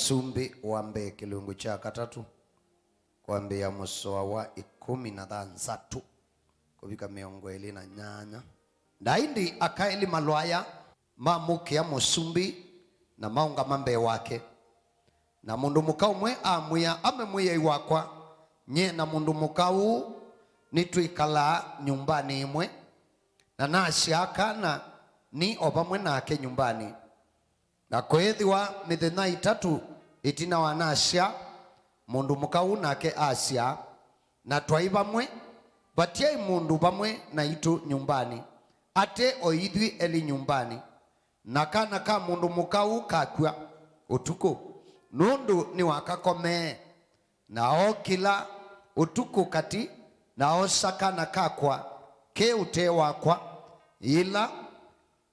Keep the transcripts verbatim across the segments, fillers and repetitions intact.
Mũsumbĩ wa mbee kĩlungu kya katatũ, kwambĩĩa mũsoa wa ĩkũmi na thanthatũ kũvika mĩongo ĩlĩ na nyanya. Na ĩndĩ aka elĩ malwaya mamũkĩa mũsumbĩ na maũngama mbee wake. Na mũndũ mũka ũmwe amwĩa, "Ame mwĩai wakwa, nyie na mũndũ mũka ũũ nĩtwĩkalaa nyũmbanĩ ĩmwe, na nasyaa kana nĩ o vamwe nake nyũmbanĩ." Na kweethĩwa mĩthenya ĩtatũ ĩtina wa nasya, mũndũ mũka ũũ nake asyaa, na twaĩ vamwe, vatiaĩ mũndũ vamwe naitũ nyũmbanĩ, ate o ithyĩ elĩ nyũmbanĩ. Na kana ka mũndũ mũka ũũ kakw'a ũtukũ, nũndũ nĩwakakomee. Na ookĩla ũtukũ katĩ, na oosa kana kakwa ke ũtee wakwa, yĩla,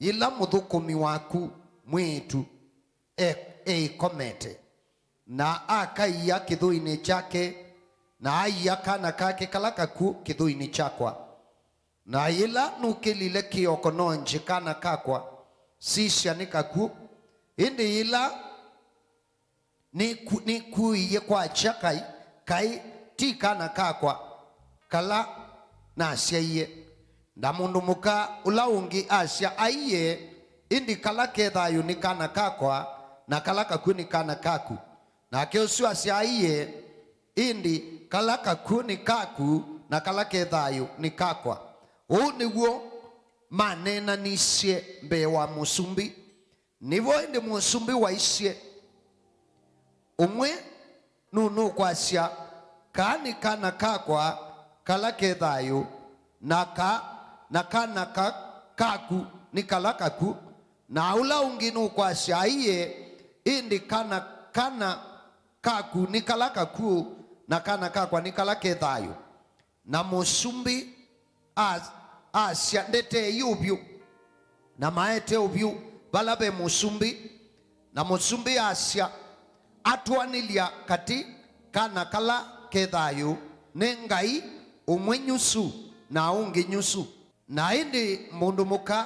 yĩla mũthũkũmi waku mwĩĩtu e, eĩkomete, na akaia kĩthũinĩ kyake, na aia kana kake kala kakw'ũ kĩthũinĩ kyakwa. Na yĩla nũkĩlile kĩoko nonje kana kakwa, sisya, nĩ kakw'ũ. Ĩndĩ yĩla nĩku-, nĩkuĩie kwakya kaĩ, kaĩ ti kana kakwa kala nasyaie. Na mũndũ mũka ũla ũngĩ asya, "Aiee, ĩndĩ kala ke thayũ nĩ kana kakwa, na kala kakw'ũ nĩ kana kaku." Nake ũsu asya, "Aiee, ĩndĩ kala kakw'ũ nĩ kaku, na kala ke thayũ nĩ kakwa." Ũu nĩw'o maneenanisye mbee wa mũsumbĩ. Nĩvo ĩndĩ mũsumbĩ waisye, "Ũmwe nũnũkwasya, kaa nĩ kana kakwa kala ke thayũ, na ka, na kana ka, kaku nĩ kala kakw'ũ, na ũla ũngĩ nũkwasya, aiee, ĩndĩ kana, kana kaku nĩ kala kakw'ũ, na kana kakwa nĩ kala ke thayũ." Na mũsumbĩ a-, asya, "Ndetei ũvyũ." Na maete ũvyũ vala ve mũsumbĩ, na mũsumbĩ asya, "Atũanĩlya katĩ kana kala ke thayũ, nĩ Ngai ũmwe nyusu na ũngĩ nyusu." Na ĩndĩ mũndũ mũka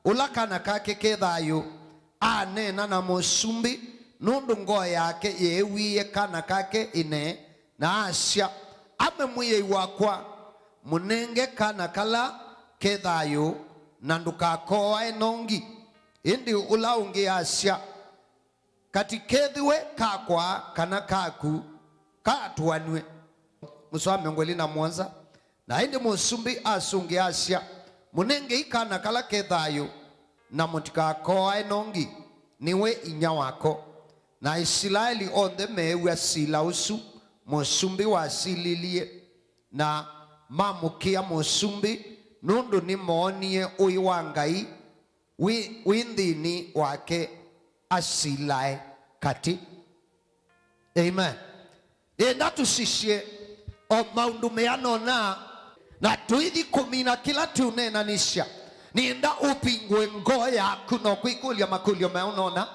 ũla kana kake ke thayũ aneena na mũsumbĩ, nũndũ ngoo yake yeewie kana kake ĩnee, na asya, "Ame mwĩai wakwa, mũnenge kana kala ke thayũ, na ndũkakooae nongi." Ĩndĩ ũla ũngĩ asya, "Katĩ kethĩwe kakwa kana kaku, katũanw'e." Mũsoa wa mĩongo ĩlĩ na mũonza. Na ĩndĩ mũsumbĩ asũngĩa asya, "Mũnengei kana kala ke thayũ, na mũtikakooae nongi, nĩwe inyia wako." Na Isilaeli onthe meew'a sila ũsu mũsumbĩ wasililye, na mamũkĩa mũsumbĩ, nũndũ nĩmoonie ũĩ wa Ngai wĩ, wĩ nthĩnĩ wake asilae katĩ. Amen. Nĩenda tũsisye o maũndũ meana ũna, na tũithi kũmina kĩla tũneenanĩsya. Nĩenda ũvingũe ngoo yaku na kwĩkũlya makũlyo meana ũna.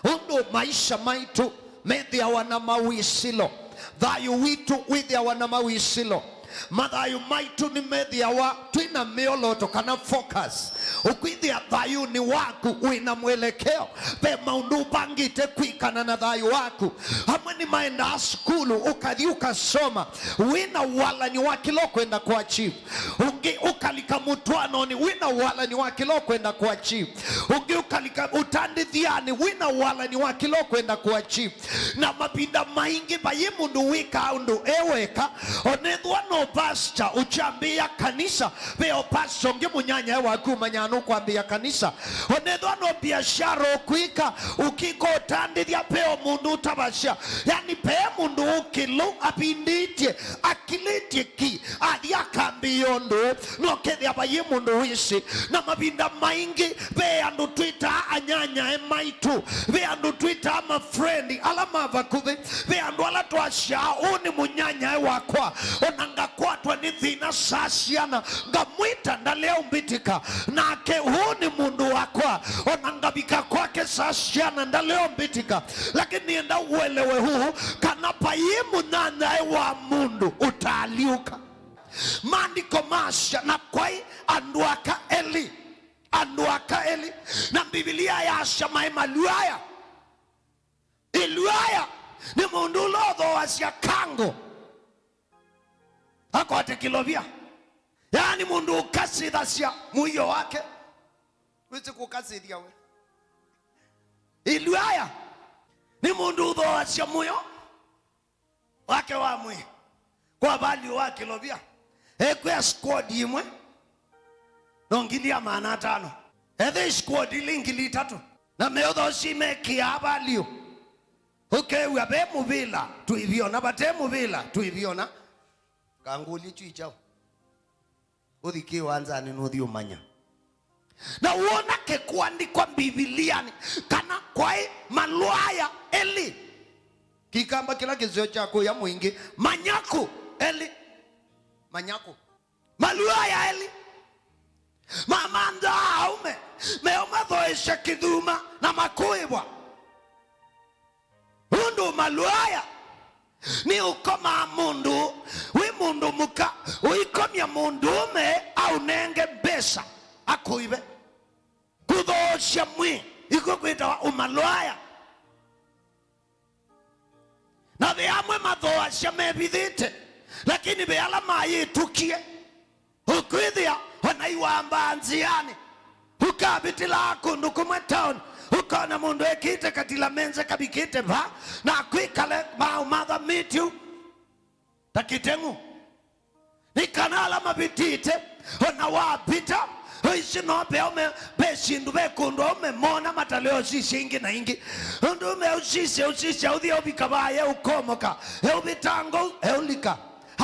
Ũndũ maisha maitũ methĩawa na mawĩsĩlo, thayũ witũ wĩthĩawa na mawĩsĩlo, mathayũ maitũ nĩmethĩawa twĩ na mĩoloto kana focus. Ũkwĩthĩa thayũnĩ waku wĩ na mwelekeo, ve maũndũ ũvangĩte kwĩkana na thayũ waku. Amwe nĩmaendaa sukulu, ũkathi ũkasoma wĩ na walany'o wa kĩla ũkwenda kũachieve. Ũngĩ ũkalika mũtwaanonĩ wĩ na walany'o wa kĩla ũkwenda kũachieve. Ũngĩ ũkalika ũtandĩthyanĩ wĩ na walany'o wa kĩla ũkwenda kũachieve. Na mavinda maingĩ vayĩ mũndũ wĩkaa ũndũ e weka, onethwa no pastor ũkyambĩĩa kanisa, ve o pastor ũngĩ mũnyanyae waku ũmanyaa nũkwambĩĩa kanisa. Onethwa no biashara ũkwĩka, ũkĩka ũtandĩthya, ve o mũndũ ũtavasya. Yani, ve mũndũ ũkĩlũ avindĩtye, akilĩtye ki, athi akambĩĩa ũndũ, no kethĩa vayĩ mũndũ wĩsĩ. Na mavinda maingĩ, ve andũ twĩtaa anyanyae maitũ, ve andũ twĩtaa mafrendi ala ma vakuvĩ, ve andũ ala twasyaa, "Ũũ nĩ mũnyanyae wakwa, ona ngakwatwa nĩ thĩna saa syana, ngamwĩta, ndalea ũmbĩtĩka, nake ũũ nĩ mũndũ wakwa, ona ngavika kwake saa syana, ndalea ũmbĩtĩka." Lakini nĩenda ũelewe huu, kana vayĩ mũnyanyae wa mũndũ ũtaalyũka. Maandĩko masya, na kwaĩ andũ aka elĩ, andũ aka elĩ, na Mbivilia yasya maĩ malwaya. Ĩluaya nĩ mũndũ ũla ũthooasya kangũ akwate kĩlovya, yaani mũndũ ũkasĩthasya mũio wake. Wĩsĩ kũkasĩthya we? Ĩluaya nĩ mũndũ ũthooasya mũio wake wa mwĩĩ kwa value wa kĩlovya. Ekwĩa squad ĩmwe no ngili ya maana atano, ethĩ squad ilĩ ngili itatũ, na meũthosi mekĩaa value. Ũkew'a ve mũvĩla tũivyona, vate mũvĩla tũivyona. Kangũlye kyu kyaũ? Ũthi kĩwanzanĩ nũthi ũmanya. Na wona kĩkũandĩkwa Mbivilianĩ kana kwaĩ malwaya elĩ, kĩkamba kĩla kĩseo kya kũya mũingĩ, manyaku elĩ. Manyaku. Malwaya elĩ mamanthaa aũme meũmathoesya kĩthuma na makũĩvwa. Ũndũ malwaya nĩ ũkomaa mũndũ wĩ mũndũ mũka, ũikomya mũndũũme aũnenge mbesa akũive. Kũthoosya mwĩĩ, ĩkw'o kwĩtawa ũmalwaya. Na ve amwe mathooasya mevithĩte, lakini ve ala mayĩtũkie. Ũkwĩthĩa o na iwambaa nzĩanĩ, ũkavĩtĩlaa kũndũ kũmwe taoni, ũkona mũndũ ekĩĩte katila menze kavikĩte va, na kwĩkale maũmathamĩtye ũu ta kĩteng'ũ. Nĩ kana ala mavĩtĩte, o na wavĩta, ũici no ve aume, ve syĩndũ, ve kũndũ aume mona matale ũsisya ingĩ na ingĩ. Ũndũ aume eũsisya, ũsisya, ũthi eũvika vaa, eũkomoka, eũvĩtanga ũu, eũlika.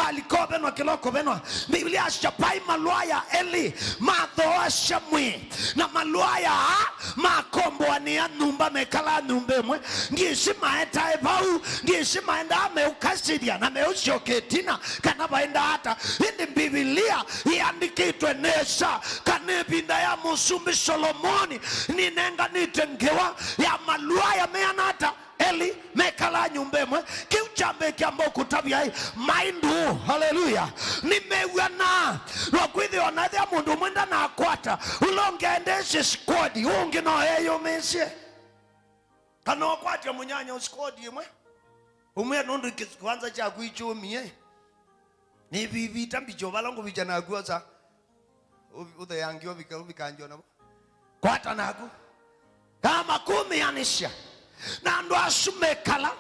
Alikovenwa kĩla ũkovenwa. Mbivlia yasya vai malwaya elĩ mathooasya mwĩĩ, na malwaya aa makomboanĩa nyũmba, mekalaa nyũmba ĩmwe. Ndyĩsĩ maetae vau, ndyĩsĩ maendaa meũkasĩthya na meũsyoka ĩtina, kana vaendaa ata. Ĩndĩ Mbivilia yĩandĩkĩtwe nesa kana ĩvinda ya Mũsumbĩ Solomoni nĩnenganĩte ngewa ya malwaya meana ata? Elĩ mekalaa nyũmba ĩmwe. Kĩu kyambĩĩa kyamba ũkũtavya ĩ, maĩ ndũũ. Haleluya! Nĩmew'anaa. No kwĩthĩwa ona ethĩa mũndũ ũmwe ndanakwata, ũla ũngĩ aendeesye sikodi, ũũ ũngĩ no eyũmĩĩsye. Kana ũkwatya mũnyanya ũsikodi ĩmwe, ũmwe nũndũ kĩ-, kĩwanza kyaku ikyũmie. Nĩvivita mbicho vala ngũvikya naku osa. Ũ-, ũtheange ũvika, ũvikange namo. Kwata naku. Kama kũmĩanĩsya na andũ asu mekala,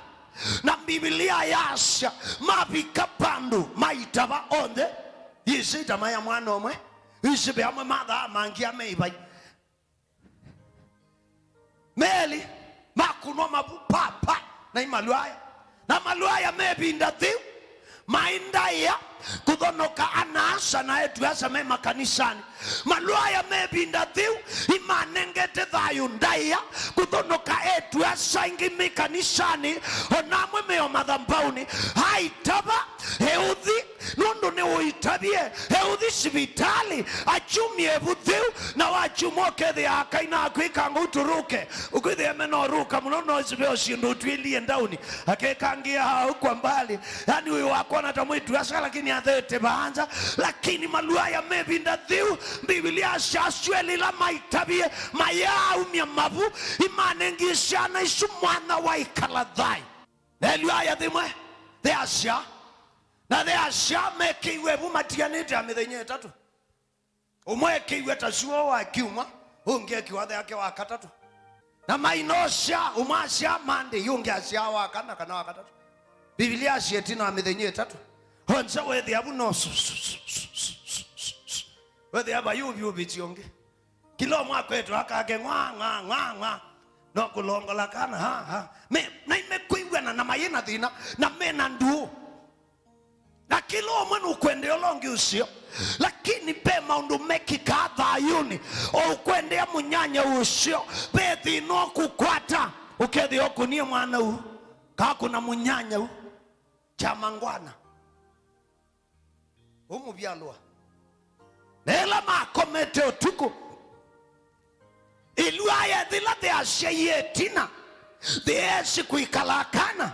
na Mbivilia yasya mavika vandũ maitava onthe. Yĩsĩ ĩtama ya mwana ũmwe, ĩsĩ ve amwe mathaa mangĩ ameivai. Melĩ makũnwa mavu papa na imalwaya. Na malwaya mevinda thiu maĩ ndaĩa kũthonoka ana-a-asa na eĩtu-a-asa me makanisanĩ. Malwaya mevinda thiu imanengete thayũ ndaĩa kũthonoka eĩtu-a-asa aingĩ me kanisanĩ, o na amwe me o mathambaũnĩ. Aitava eũthi nũndũ nĩũitavie, eũthi sivitalĩ, akyumie ĩvu thiu, na wakyuma ũkethĩa akaina akwĩka ngũu tũrũke. Ũkwĩthĩa mena ũrũka mũno, no ĩsĩ ve o syĩndũ ũtwĩlie ndaũni. Akekangĩa au kwa mbali. Yani ũyũ wakona ta mwĩĩtu-a-asa, lakini athete vaanja. Lakini malwaya mevinda thiu, Mbivilia yasya asu elĩ ĩla maitavie, mayaaumya mavu, imanengie syana isu mwanya wa ĩkala thayũ. Na ĩlwaya yĩmwe yasya, na yasya mekĩiwe ĩvu matianĩte ya mĩthenya ĩtatũ. Ũmwe ekĩiwe ta syũa wa kyumwa, ũngĩ ekĩwa yake wa katatũ. Na mainosya, ũmwe asya Monday, ũngĩ asya wa kana, kana wa katatũ. Mbivilia yasya ĩtina wa mĩthenya ĩtatũ, onse wethĩa vu no su, su, su. Wethĩa vayũvyũvĩtye ũngĩ. Kĩla ũmwe akwetwe akake ng'wa, ng'wa, ng'wa, ng'wa. No kũlongola kana, ha, ha. Me, na imekwĩw'ana na mayĩ na thĩna, na mena ndũũ. Na kĩla ũmwe nũkwendea ũla ũngĩ ũseo. Lakini ve maũndũ mekĩkaa thayũnĩ, o ũkwendea mũnyanya ũseo, ve thĩna ũkũkwata, ũkethĩa ũkũnie mwana ũu, kakũna mũnyanya ũu. Kyama ngwana. Ũmũvyalwa. Na ĩla makomete ũtukũ, ĩlwaya yĩla yasyaie ĩtina, yĩesi kwĩkala kana.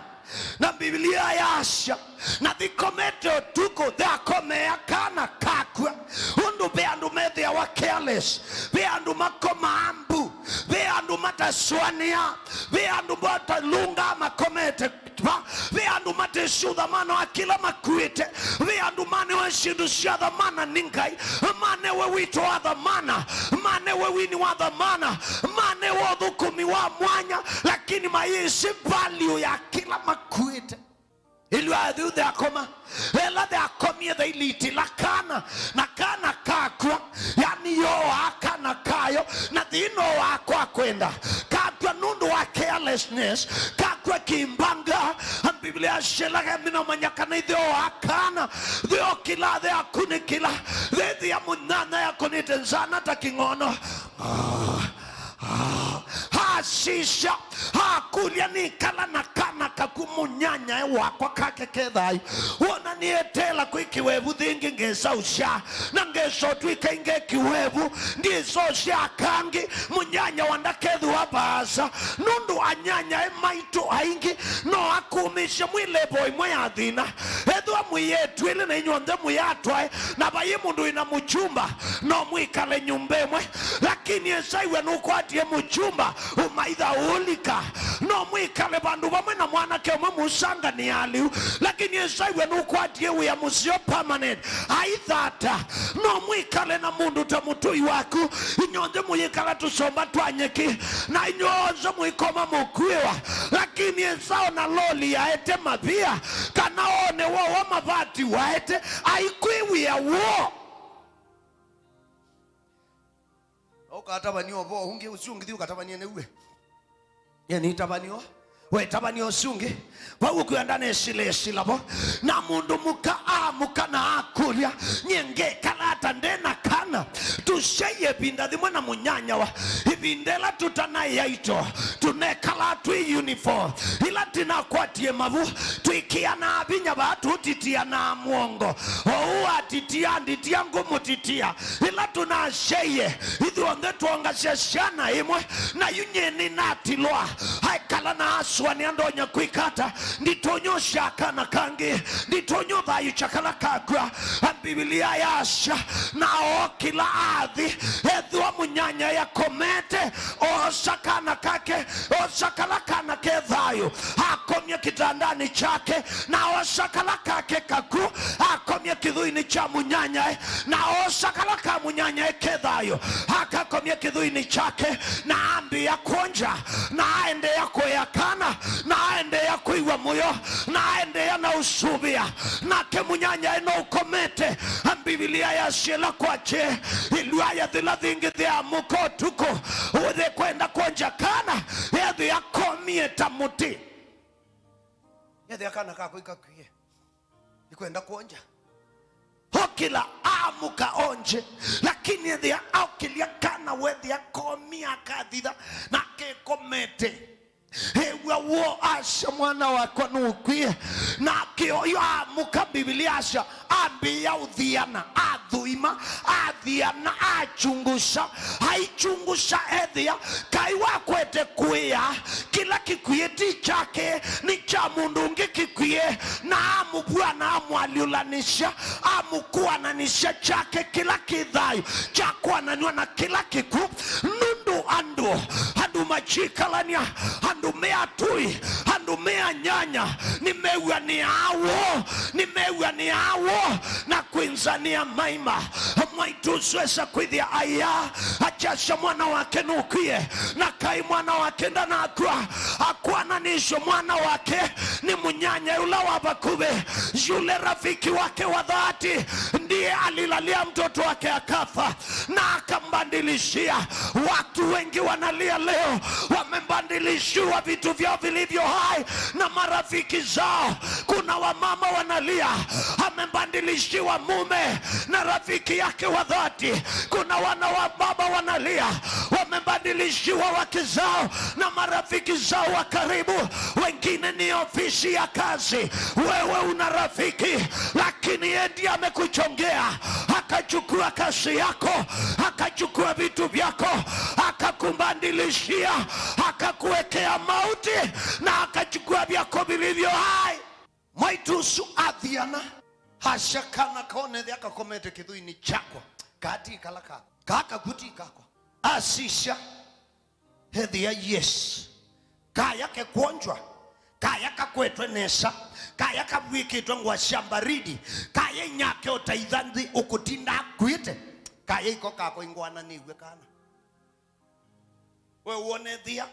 Na Mbivilia yasya, na yĩkomete ũtukũ, yakomea kana kakw'a. Ũndũ ve andũ methĩawa careless, ve andũ makomaa mbu, ve andũ matasũanĩaa, Ve andũ matalũngaa makomete va. Ve andũ matĩsĩ ũthamana wa kĩla makuĩte. Ve andũ manewe syĩndũ sya thamana nĩ Ngai. Manewe wito wa thamana. Manewe wini wa thamana. Manewe ũthũkũmi wa mwanya. Lakini mayĩsĩ value ya kĩla makuĩte. Ĩlũa yĩu theakoma. Ĩla theakomie thailitila kana, na kana kakw'a, yani yooaa kana kayo, na thĩna wa kwa kwenda. Kakw'a nũndũ wa carelessness, kakw'a kimbanga. Biblia syĩlaga minamanya kana itheo wa kana, theo kĩla theakunĩkĩla, thethĩa mũnyanya yakũnĩte nzana ta kĩng'ono. Ah, ah, asisya. Akũlya, "Nĩkala na kana kakw'ũ mũnyanyae wakwa kake ke thayũ? Wona nĩeteela kwĩ kĩwevu thĩngĩ, ngesa ũsyaa, na ngesa ũtw'ĩka ĩngĩ kĩwevu, ndyĩsa ũsyaa kangĩ, mũnyanyawa ndakethĩwa vaasa." Nũndũ anyanyae maitũ aingĩ no akũmĩsye mwĩ level ĩmwe ya thĩna. Ethĩwa mwĩ eĩtu elĩ na inyw'onthe mwĩ atwae, na vayĩ mũndũ wĩ na mũkyumba, no mwĩkale nyũmba ĩmwe. Lakini ĩsaiw'a nũkwatie mũkyumba, ũmaitha ũũlika. No mwĩkale vandũ vamwe na mwanake ũmwe mũsanganĩe lĩu. Lakini ĩsaiw'a nũkwatie wĩa mũseo permanent. Aithata, no mwĩkale na mũndũ ta mũtũi waku. Inyw'onthe mũyĩkala tũsomba twa nyeki, na inyw'onthe mũikoma mũkuĩwa. Lakini ĩsaũ na loli yaete mavia, kana one wowa mavati waete, aikwĩw'ĩa woo. Ũkatavany'a ũvoo ũngĩ, ũsu ũngĩ thi ũkatavany'e nĩw'e. Ye nĩtavany'o, wetavany'a ũsu ũngĩ. Vau ũkwĩa ndanĩsile ĩsila vo. Na mũndũ mũka amũka na akũlya, "Nyie ngekala ata nde na kana?" Tũsyaie ĩvinda yĩmwe na mũnyanyawa. Ĩvinda ĩla tũtanaĩ yaito, tũnekalaa twĩ uniform. Ĩla tĩnakwatie mavu, twĩkĩanaa vinya vaa tũtitianaa mũongo. Oou atitia, nditia ngũmũtitia. Ĩla tũnasyaie, ithyonthe twongasya syana ĩmwe, na yu nyie nĩnatilwa. Aekala na asũanĩa ndonya kwĩka ata, nditonya ũsyaa kana kangĩ, nditonya ũthayũkya kala kakw'a. Mbivilia yasya, na ookĩla athi, ethĩwa mũnyanyae akomete, oosa kana kake, oosa kala kana ke thayũ, akomya kĩtandanĩ kyake, na oosa kala kake kakw'ũ, akomya kĩthũinĩ kya mũnyanyae, na oosa kala ka mũnyanyae ke thayũ, akakomya kĩthũinĩ kyake, na ambĩĩa kwonja, na aendeea kũea kana, na aendeea kwĩw'a mũyo, na aendeea na ũsũvĩa, nake mũnyanyae no ũkomete. Mbivilia yasya ĩla kwakye, ĩlwaya yĩla yĩngĩ yĩamũka ũtukũ, ũyĩkwenda kwonja kana, ethĩa komie ta mũtĩ. Ethĩa kana kakwa ikakwie. Nĩkwenda kwonja. Okĩla amũka onje, lakini ethĩa okĩlya kana wethĩa komie akathitha na kekomete. Ew'a woo asya, "Mwana wakwa nũkwie." Nake oyu amũka, Mbivilia asya, ambĩĩa ũthiana, athũima, athiana, achungusa, aichungusa ethĩa kaĩ wakwete kũĩa kĩla kĩkwie ti kyake, nĩ kya mũndũ ũngĩ kĩkwie, na amũvw'a na amwalyũlanĩsya, amũkũananisya kyake kĩla kĩ thayũ kyakwananw'a na kĩla kĩkw'ũ. Nũndũ andũ, andũ makyikalany'a, andũ me atũi, andũ me anyanya, nĩmew'anĩaa woo, nĩmew'anĩaa woo, na kwĩnzanĩa maima. Mwaitũ ũsu esa kwĩthĩa aya, akyasya mwana wake nũkwie, na kaĩ mwana wake ndanakw'a, akwananĩsye mwana wake nĩ mũnyanya ũla wa vakuvĩ, yule rafiki wake wa dhati ndiye alilalia mtoto wake akafa. Na akambadilishia. Watu wengi wanalia leo, wamebadilishiwa vitu vyao vilivyo hai na marafiki zao. Kuna wamama wanalia, amebadilishiwa mume na rafiki yake wa dhati. Kuna wana wa baba wanalia, wamebadilishiwa wake zao na marafiki zao wa karibu. Wengine ni ofisi ya kazi. Wewe una rafiki, lakini yeye ndiye amekuchongea, akachukua kazi yako, akachukua vitu vyako, akakubadilishia, akakuwekea mauti, na akachukua vyako vilivyo hai. Mwaitũ ũsu athiana, asya, "Kana kaonethe akakomete kĩthũinĩ kyakwa, kaa ti kala kakwa, kaa kakw'ũ ti kakwa." Asisya, ethĩa, yes, Kaya kekwonjwa, kaya kakwetwe nesa, kaya kavw'ĩkĩtwe ngũa sya mbaridi, kaya inyake ũtaitha nthĩ ũkũtinda akuĩte, kaya iko kakwa ingwananĩw'e kana. We wone thia,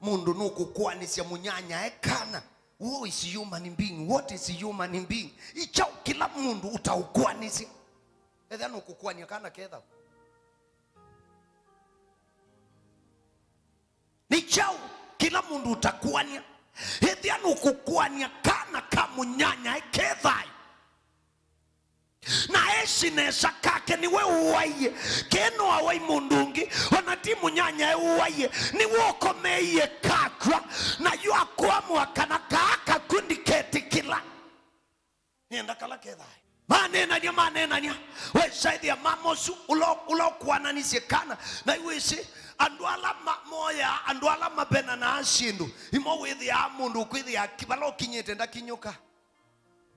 mũndũ nũkũkũanĩsya mũnyanyae kana. Who is human being? What is human being? Ichau kĩla mũndũ ũtaũkũanĩsya. Ethĩa nũkũkũany'a kana kethaũ. Nĩ kyaũ kĩla mũndũ ũtakũany'a? Ethĩa nũkũkũany'a kana ka mũnyanyae ke thayũ. Na esi nesa kake nĩwe ũaie. Ke no awai mũndũ ũngĩ, ona ti mũnyanyae ũaie. Nĩwe ũkomeie kakw'a, na yu akwamũa kana kaa kakw'ũ ndiketĩkĩla. Nĩenda kala ke thayũ. Maneenany'a, maneenany'a. Wĩsaĩthĩa mama ũsu ũla, ũla ũkũananisye kana. Na yu wĩsĩ, andũ ala ma-, moyaa, andũ ala mavenanaa syĩndũ, imo wĩthĩaa mũndũ ũkwĩthĩa ki-, vala ũkinyĩte ndakinyũka.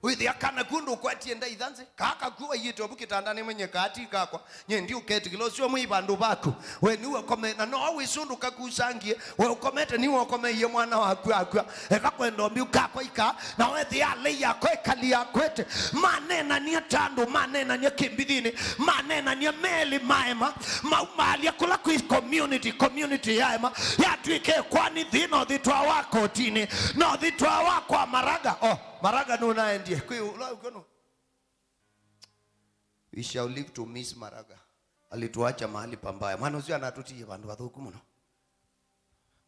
Wĩthĩa kana kw'ũ ndũkwatie ndaitha nzĩ. Kaa kakw'ũ waiĩte ovu kĩtandanĩ menye kaa ti kakwa. Nye ndiũketĩkĩla ũsu ũmwe vandũ vaku. We nĩwe ũkome-, na no wĩsĩ ũndũ kakusangie. We ũkomete nĩwe ũkomeie mwana waku akw'a. Eka kwenda ũmbi ũkakwa ika, na wethĩa alei yako ĩkali yakwete. Maneenany'a ta andũ, maneenany'a kĩmbithinĩ, maneenany'a melĩ maema, maumaalya kũla kwĩ community, community yaema, yatw'ĩka ĩkwani nthĩ, na ũthitwawa kotinĩ, na ũthitwawa kwa Maraga. Oh, Maraga nũnaendie. Kwĩ ũla ũkw'o nũ? We shall live to miss Maraga. Alituacha mahali pambaya. Mwana ũcio anatũtiie vandũ vathũku mũno.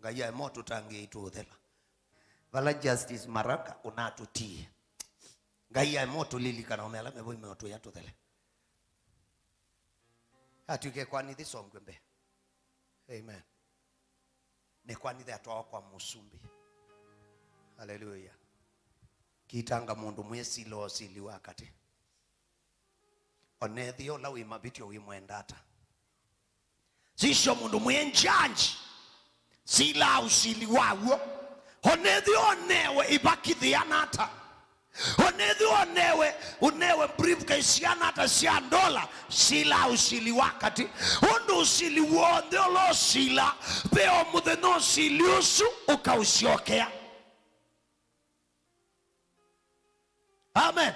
Ngai aema ũtũtangĩĩi tũũthela. Vala Justice Maraga ũnatũtiie. Ngai aema ũtũlilikana ũmea ala mevo imeũtũya tũthele. Atw'ĩke kwanithĩ songwe mbee. Amen. Nĩ kwanithĩ atwawa kwa mũsumbĩ. Haleluya. Kitanga mũndũ mwĩsila ũsili wa katĩ. Onethĩa ũla wĩ mavĩtyo wĩmwenda ata. Sisyo mũndũ mwĩ njanji, sila ũsili waw'o. Onethĩa onewe ivakithĩana ata. Onethĩa onewe, ũnewe briefcase siana ata sya ndola, sila ũsili wa katĩ. Ũndũ ũsili w'onthe ũla ũsila, ve o mũthenya ũsili ũsu ũkaũsyokea. Amen.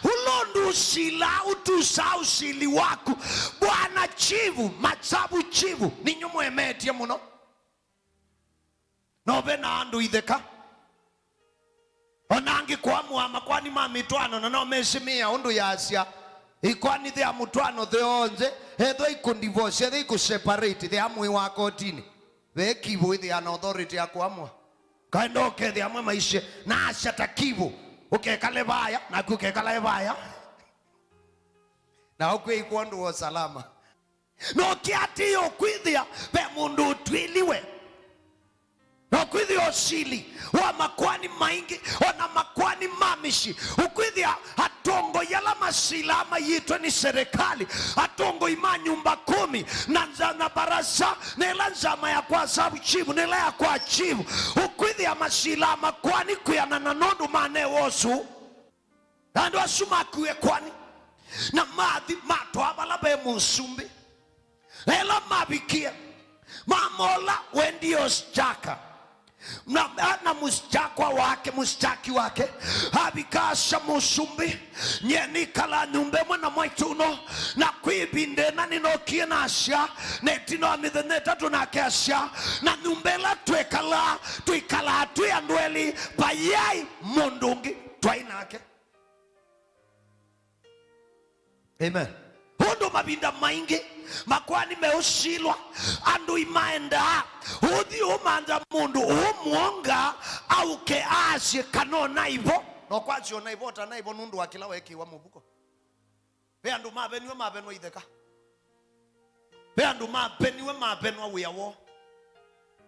Ũla ũndũ ũsilaa ũtusaa ũsili waku. Bwana chifu, masavu chifu, ninyu mwemetye mũno. No ve na andũ itheka. O na angĩ kũamũa makwani ma mĩtwaano, na no mesĩmĩa ũndũ yasya. Ĩkwani thea mũtwaano the onthe, ethwa ikũdivorce, ethwa ikũseparate, thea mwĩ wa kotinĩ. Ve kivu ĩthĩa na authority ya kũamũa. Kaenda ũkethĩa amwe maisye, na asya ta kivu, ũkekale vaya, naku ũkekala e vaya. Na ũkwĩikwa ũndũ wa ũsalama. No kĩatĩĩo kwĩthĩa ve mũndũ ũtw'ĩliwe. No kwĩthĩa ũsili wa makwani maingĩ, o na makwani ma mĩsyĩ, ũkwĩthĩa atongoi ala masilaa mayĩtwe nĩ serikali, atongoi ma nyumba kumi, na nza-, na barasa, nĩ ĩla nzama ya kwa sub chief, nĩ ĩla ya kwa chief, ũkwĩthĩa masilaa makwani kwĩanana nũndũ manewa ũsu. Na andũ asu makuie kwani, na mathi matwaa vala ve mũsumbĩ. Na ĩla mavikie, mamola, "We ndiye mshtaka?" Na, na mshtaka wake, mshtaki wake, avika asya, "Mũsumbĩ, nyie nĩkalaa nyũmba ĩmwe na mwaitũ ũno, na kwĩ ĩvinda ĩna nĩnookie nasya, na ĩtina wa mĩthenya ĩtatũ nake asya, na nyũmba ĩla twĩkalaa, twĩkalaa twĩ andũ elĩ, vayai mũndũ ũngĩ twaĩ nake." Amen. Ũndũ mavinda maingĩ makwani meũsilwa, andũ imaendaa ũthi ũmantha mũndũ ũmwonga aũke aasye kana onaivo. No kwasya onaivo, ũtanaivo nũndũ wa kĩla weekĩwa mũvuko. Ve andũ maveniwe, mavenwa itheka. Ve andũ maveniwe, mavenwa wĩa woo.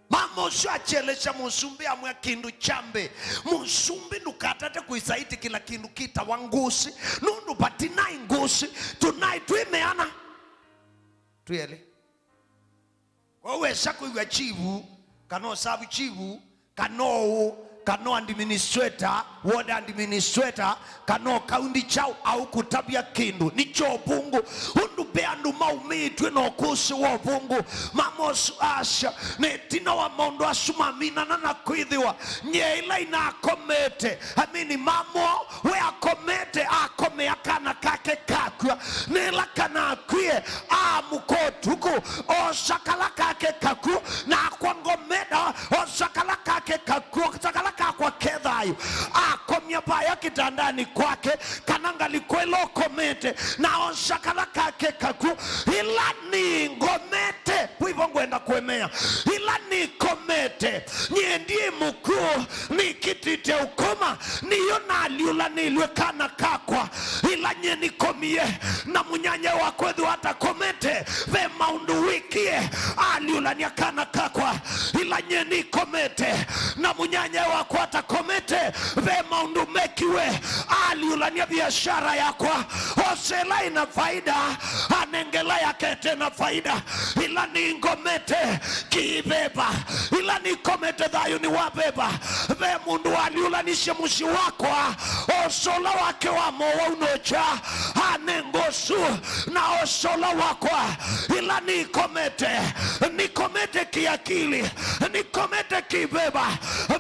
Mama ũsu akyelesya mũsumbĩ, amwĩa kĩndũ kya mbee, "Mũsumbĩ, ndũkatate kwĩsa ĩtĩkĩla kĩndũ kĩtawa ngũsĩ, nũndũ vatinaĩ ngũsĩ, tũnaĩ twĩ meana twĩ elĩ." Kwoou wesa kwĩw'a chifu, kana ũsavu chifu, kana ũũ, kana o administrator, ward administrator, kana o county kyaũ aũkũtavya kĩndũ, nĩ kya ũvũngũ. Ũndũ ve andũ maumĩtw'e na ũkũsĩ wa ũvũngũ, mama ũsu asya, na ĩtina wa maũndũ asu maminana na kwĩthĩwa nyie ĩla inakomete, amini, mama we akomete, akomea kana kake kakw'a, nĩla kana akwie, amũka ũtukũ, osa kala kake kakw'ũ, nakwa ngomena, osa kala kake kakw'ũ, osa kala kakwa ke thayũ, akomya vaya kĩtandanĩ kwake, kana ngalĩko ĩla ũkomete, na osa kala kake kakw'ũ, ĩla nĩngomete, wĩvo ngwenda kũemea, ĩla nĩkomete, nyie ndiĩ mũkw'ũ, nĩkĩtĩte ũkoma, nĩyo nalyũlanĩlw'e kana kakwa, ĩla nyie nĩkomie, na mũnyanyae wakwa ethĩwa atakomete, ve maũndũ wĩkie, alyũlany'a kana kakwa, ĩla nyie nĩkomete, na mũnyanyae wakwa atakomete, ve maũndũ mekiwe, alyũlany'a biashara yakwa, osa ĩla ĩna faida, anenge ĩla yake ĩte na faida, ĩla nĩngomete kĩveva, ĩla nĩkomete thayũnĩ wa veva. Ve mũndũ walyũlanisye mũsyĩ wakwa, osa ũla wake wa mowau nũkya, anenga ũsu, na osa ũla wakwa, ĩla nĩkomete, nĩkomete kĩakili, nĩkomete kĩveva.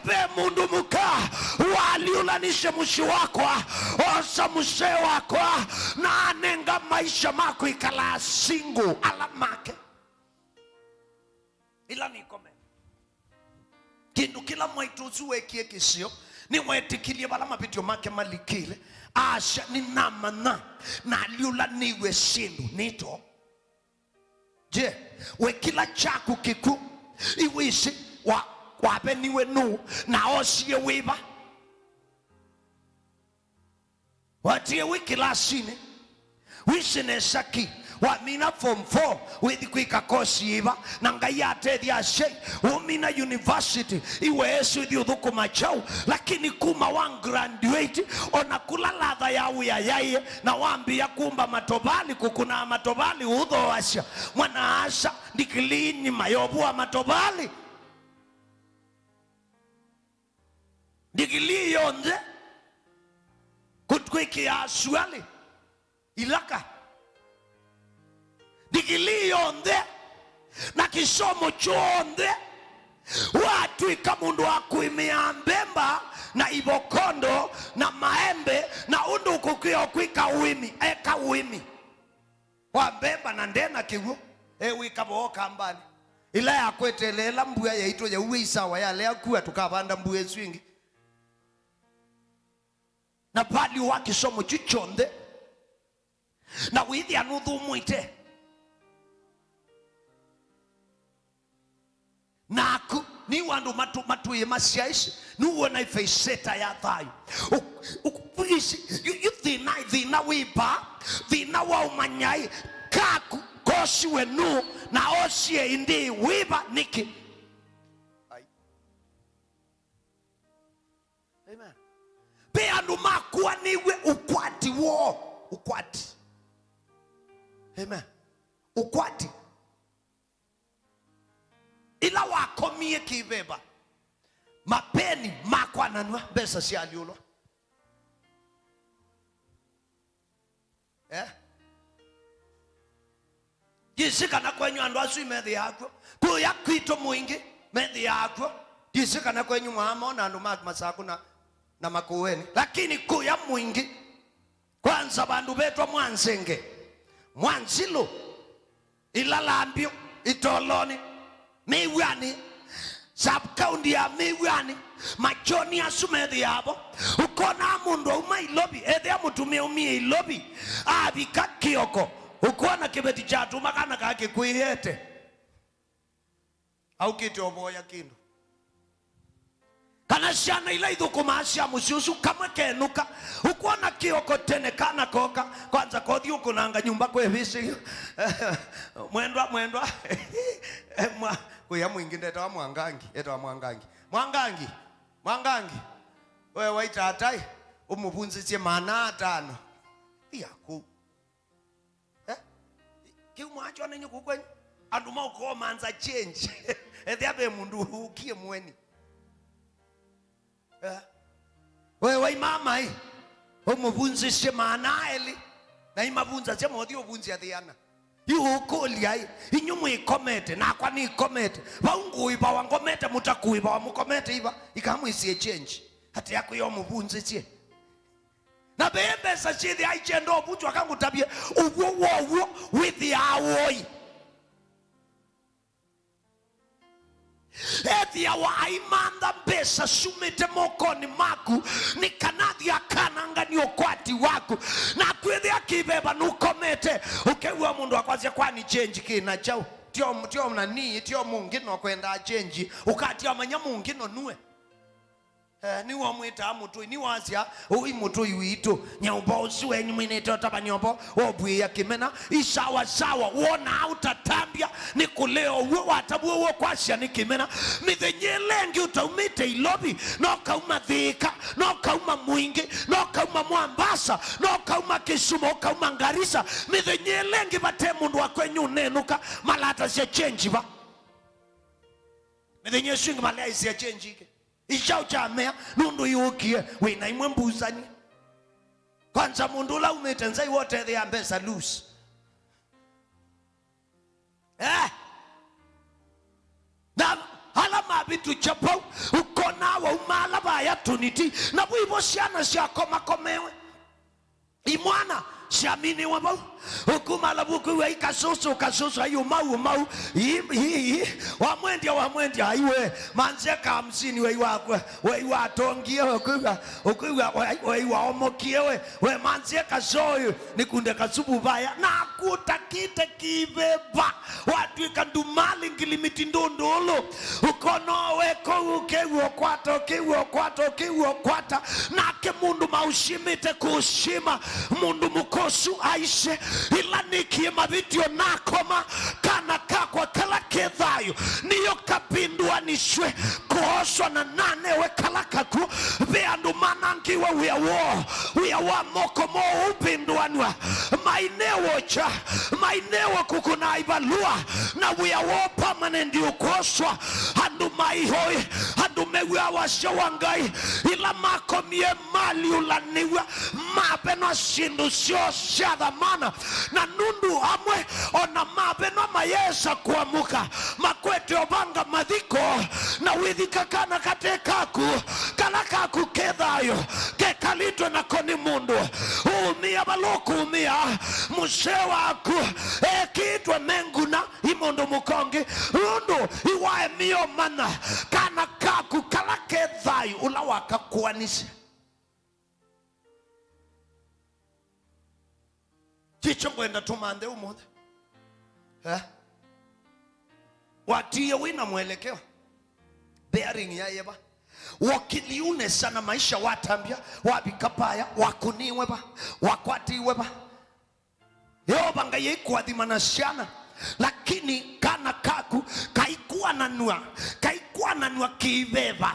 Ve mũndũ mũka walyũlanisye mũsyĩ wakwa, osa mũsee wakwa, na anenga maisha ma kwĩkala single ala make. Ĩla nĩkomete. Kĩndũ kĩla mwaitũ ũsu wekie kĩseo, nĩwetĩkĩlie vala mavĩtyo make malikĩle. Asya, nĩnamanya nalyũlanĩw'e syĩndũ nĩ too. Je, we kĩla kyaku kĩkw'ũ, iwĩsĩ wa, waveniwe nũũ, na osie wĩva? Watie wĩ kĩlasinĩ, wĩsĩ nesa ki, wamina form four, wĩthi kwĩka kosi yĩva, na Ngai atethya asyai, ũmina university, iwe ĩsu ĩthi ũthũkũma kyaũ, lakini kuma wa graduate, ona kũla latha ya wĩa yaĩe, na wambĩĩa kũmba matovali, kũkũnaa matovali, ũthooasya, mwana-a-asa, ndigilii nyima yovũa matovali. Ndigilii yonthe, kũtw'ĩkĩa asualĩ, ilaka. Ndigilii yonthe na kĩsomo kyonthe, watw'ĩka mũndũ wa kũĩmĩa mbemba na ivokondo na maembe, na ũndũ ũkũkwĩa kwĩka ũĩmi, eka ũĩmi wa mbemba na nde na kĩw'ũ, ewĩka voo kambanĩ. Ĩla yakwetele, ĩla mbua yaitũ yauwe isawa yalea kua, tũkavanda mbua ĩsu ĩngĩ. Na value wa kĩsomo kyu kyonthe, na wĩthĩa nũthũmũĩte. Naku, nĩw'o andũ matũ-, matũĩe masyaĩsye, nĩw'ona ĩvaiseta ya thayũ. Ũ-, ũ-, ĩsĩ, yu, yu thĩna, thĩna wĩva, thĩna wa ũmanyai, kaku kosiwe nũ, na osie ĩndĩ wĩva, nĩkĩ? Ai. Amen. Ve andũ makuanĩw'e ũkwati woo, ũkwati. Amen. Ũkwati. Ĩla wakomie kĩveva, mapeni makwananw'a, mbesa syalyũlwa. Eh? Ndyĩsĩ kana kwenyu andũ asu methĩaa kw'o. Kũya kwitũ mũingĩ methĩaa kw'o. Ndyĩsĩ kana kwenyu mwaamona andũ ma Masaku na, na Makueni. Lakini kũya mũingĩ, kwanza vandũ vetwa Mwanzenge, Mwanzilu, Ilalambyo, Itoloni, Mĩw'anĩ, sub-county ya Mĩw'anĩ, machoni asu methĩaa vo. Ũkonaa mũndũ auma Ilovi, ethĩa mũtumĩa aumie Ilovi, avika kĩoko, ũkwona kĩveti kyatuma kana kaa kĩkwĩete. Aũkĩte ũvoya kĩndũ. Kana syana ila ithũkũmaa sya mũsyĩ ũsu, kamwe kenũka, ũkwona kĩoko tene, kana koka, kwanza kothi ũkũnanga nyũmba kwĩ vĩsĩ. Mwendwa, mwendwa. Mwa-, kũya mũingĩ ndetawa Mwangangi, etawa Mwangangi. Mwangangi, Mwangangi. We waitatai, ũmũvunzĩsye maana atano. Thia kũu. Eh? Kĩu mwakyo nenyu kũu kwenyu. Andũ maũkomanza change. Ethĩa ve mũndũ ũkie mweni. Eh. We wai mama ĩ, ũmũvunzĩsye maana elĩ, na imavunzasya mothi ũvunzya thĩana. Yu ũkũlya ĩ, inyu mwĩkomete, nakwa nĩkomete. Vau ngũĩvawa ngomete, mũtakũĩvawa mũkomete iva, ikamwĩsie change. Ati akwĩa ũmũvunzĩsye. Na ve mbesa syĩthĩa ikyenda ũvunzwa, akangũtavye, ũw'o wow'o wĩthĩaa woi. Ethĩawa aimantha mbesa syumĩte mokonĩ maku, nĩ kana athi akananganie ũkwati waku. Na kwĩthĩa kĩveva nũkomete, ũkew'a mũndũ akwasya, kwani change kĩ na kyaũ? Tio, tio na nii, tio mũngĩ no kwendaa change. Ũkatia manya mũngĩ no nue. Eh, nĩwamwĩtaa mũtũi, nĩwasya, ũi mũtũi witũ, nyũmba ũsu wenyu mwinĩte ũtavany'a ũvo, wovw'ĩĩa kĩmena, isawasawa, wonaa ũtatambya, nĩ kũlea ũw'o, watavw'a ũw'o kwasya nĩ kĩmena. Mĩthenya ĩla ĩngĩ ũtaumĩte Ilovi, no kauma Thĩka, no kauma Mwingĩ, no kauma Mwambasa, no kauma Kisumu, ũkauma Ngarisa. Mĩthenya ĩla ĩngĩ vate mũndũ wa kwenyu ũnenũka, malatasya change va. Mĩthenya ĩsu ĩngĩ malaisya change ĩngĩ. Ikyaũ kyamea nũndũ yũkie wĩ na imwe mbusani. Kwanza mũndũ ũla umĩte nza iwe ũtethea mbesa loose. Eh? Na ala mavĩtũkya vau, ũkona wauma ala vaya tũniti, na vu ivo syana syakomakomewe. Imwana syaminĩwa vau. Ũkuma alavu ũkwĩw'a, "Ĩ kasũsũ, kasũsũ, ai ũmau, ũmau. Ii, ii, ii. Wamwendya, wamwendya, ai we. Manzeka hamsini, wei wakwe, wei watongie, we ũkwĩw'a, ũkwĩw'a, wei, wei waomokie, we. We manzeka soyu, nĩkunde kasupu vaya." Na kũtakĩte kĩveva. Watw'ĩka ndumalĩ ngilimiti ndũndũlũ. Ũkona we kũu, ũkew'a ũkwata, ũkew'a ũkwata, ũkew'a ũkwata. Nake mũndũ maũsimĩte kũsima, mũndũ mũka ũsu aisye, ĩla nĩkie mavĩtyo nakoma, kana kakwa kala ke thayũ, nĩyo kapindũanisw'e, kooswa na nanewe kala kakw'ũ. Ve andũ manangĩwe wĩa woo, wĩa wa moko moo ũpindũanw'a, mainewe ũkya, mainewe kũkũna ivalũa, na wĩa woo permanent ũkwoswa. Andũ maihoi, andũ mew'aa wasya wa Ngai, ĩla makomie maliũlanĩw'a, mavenwa syĩndũ syoo sya thamana, na nũndũ amwe ona mavenwa mayesa kũamũka, makwete ũvanga mathiko, na wĩthika kana katĩ kaku, kala kaku ke thayũ, kekalĩtwe nako nĩ mũndũ. Ũũmĩa vala ũkũũmĩa, mũsee waku ekĩĩtwe menguna. Ĩ mũndũ mũka ũngĩ, ũndũ ĩwaemie ũmanya kana kaku kala ke thayũ ũla wakakũanisye. Kĩkyo ngwenda tũmanthe ũmũnthĩ. Eh? Watiie wĩ na mwelekeo. Bearing ya yeva. Wokiliune sana maisha watambya, wavika paya, wakũniwe va, wakwatiwe va. Yeova Ngai aikũathima na syana, lakini kana kaku kaikwananw'a, kaikwananw'a kĩveva.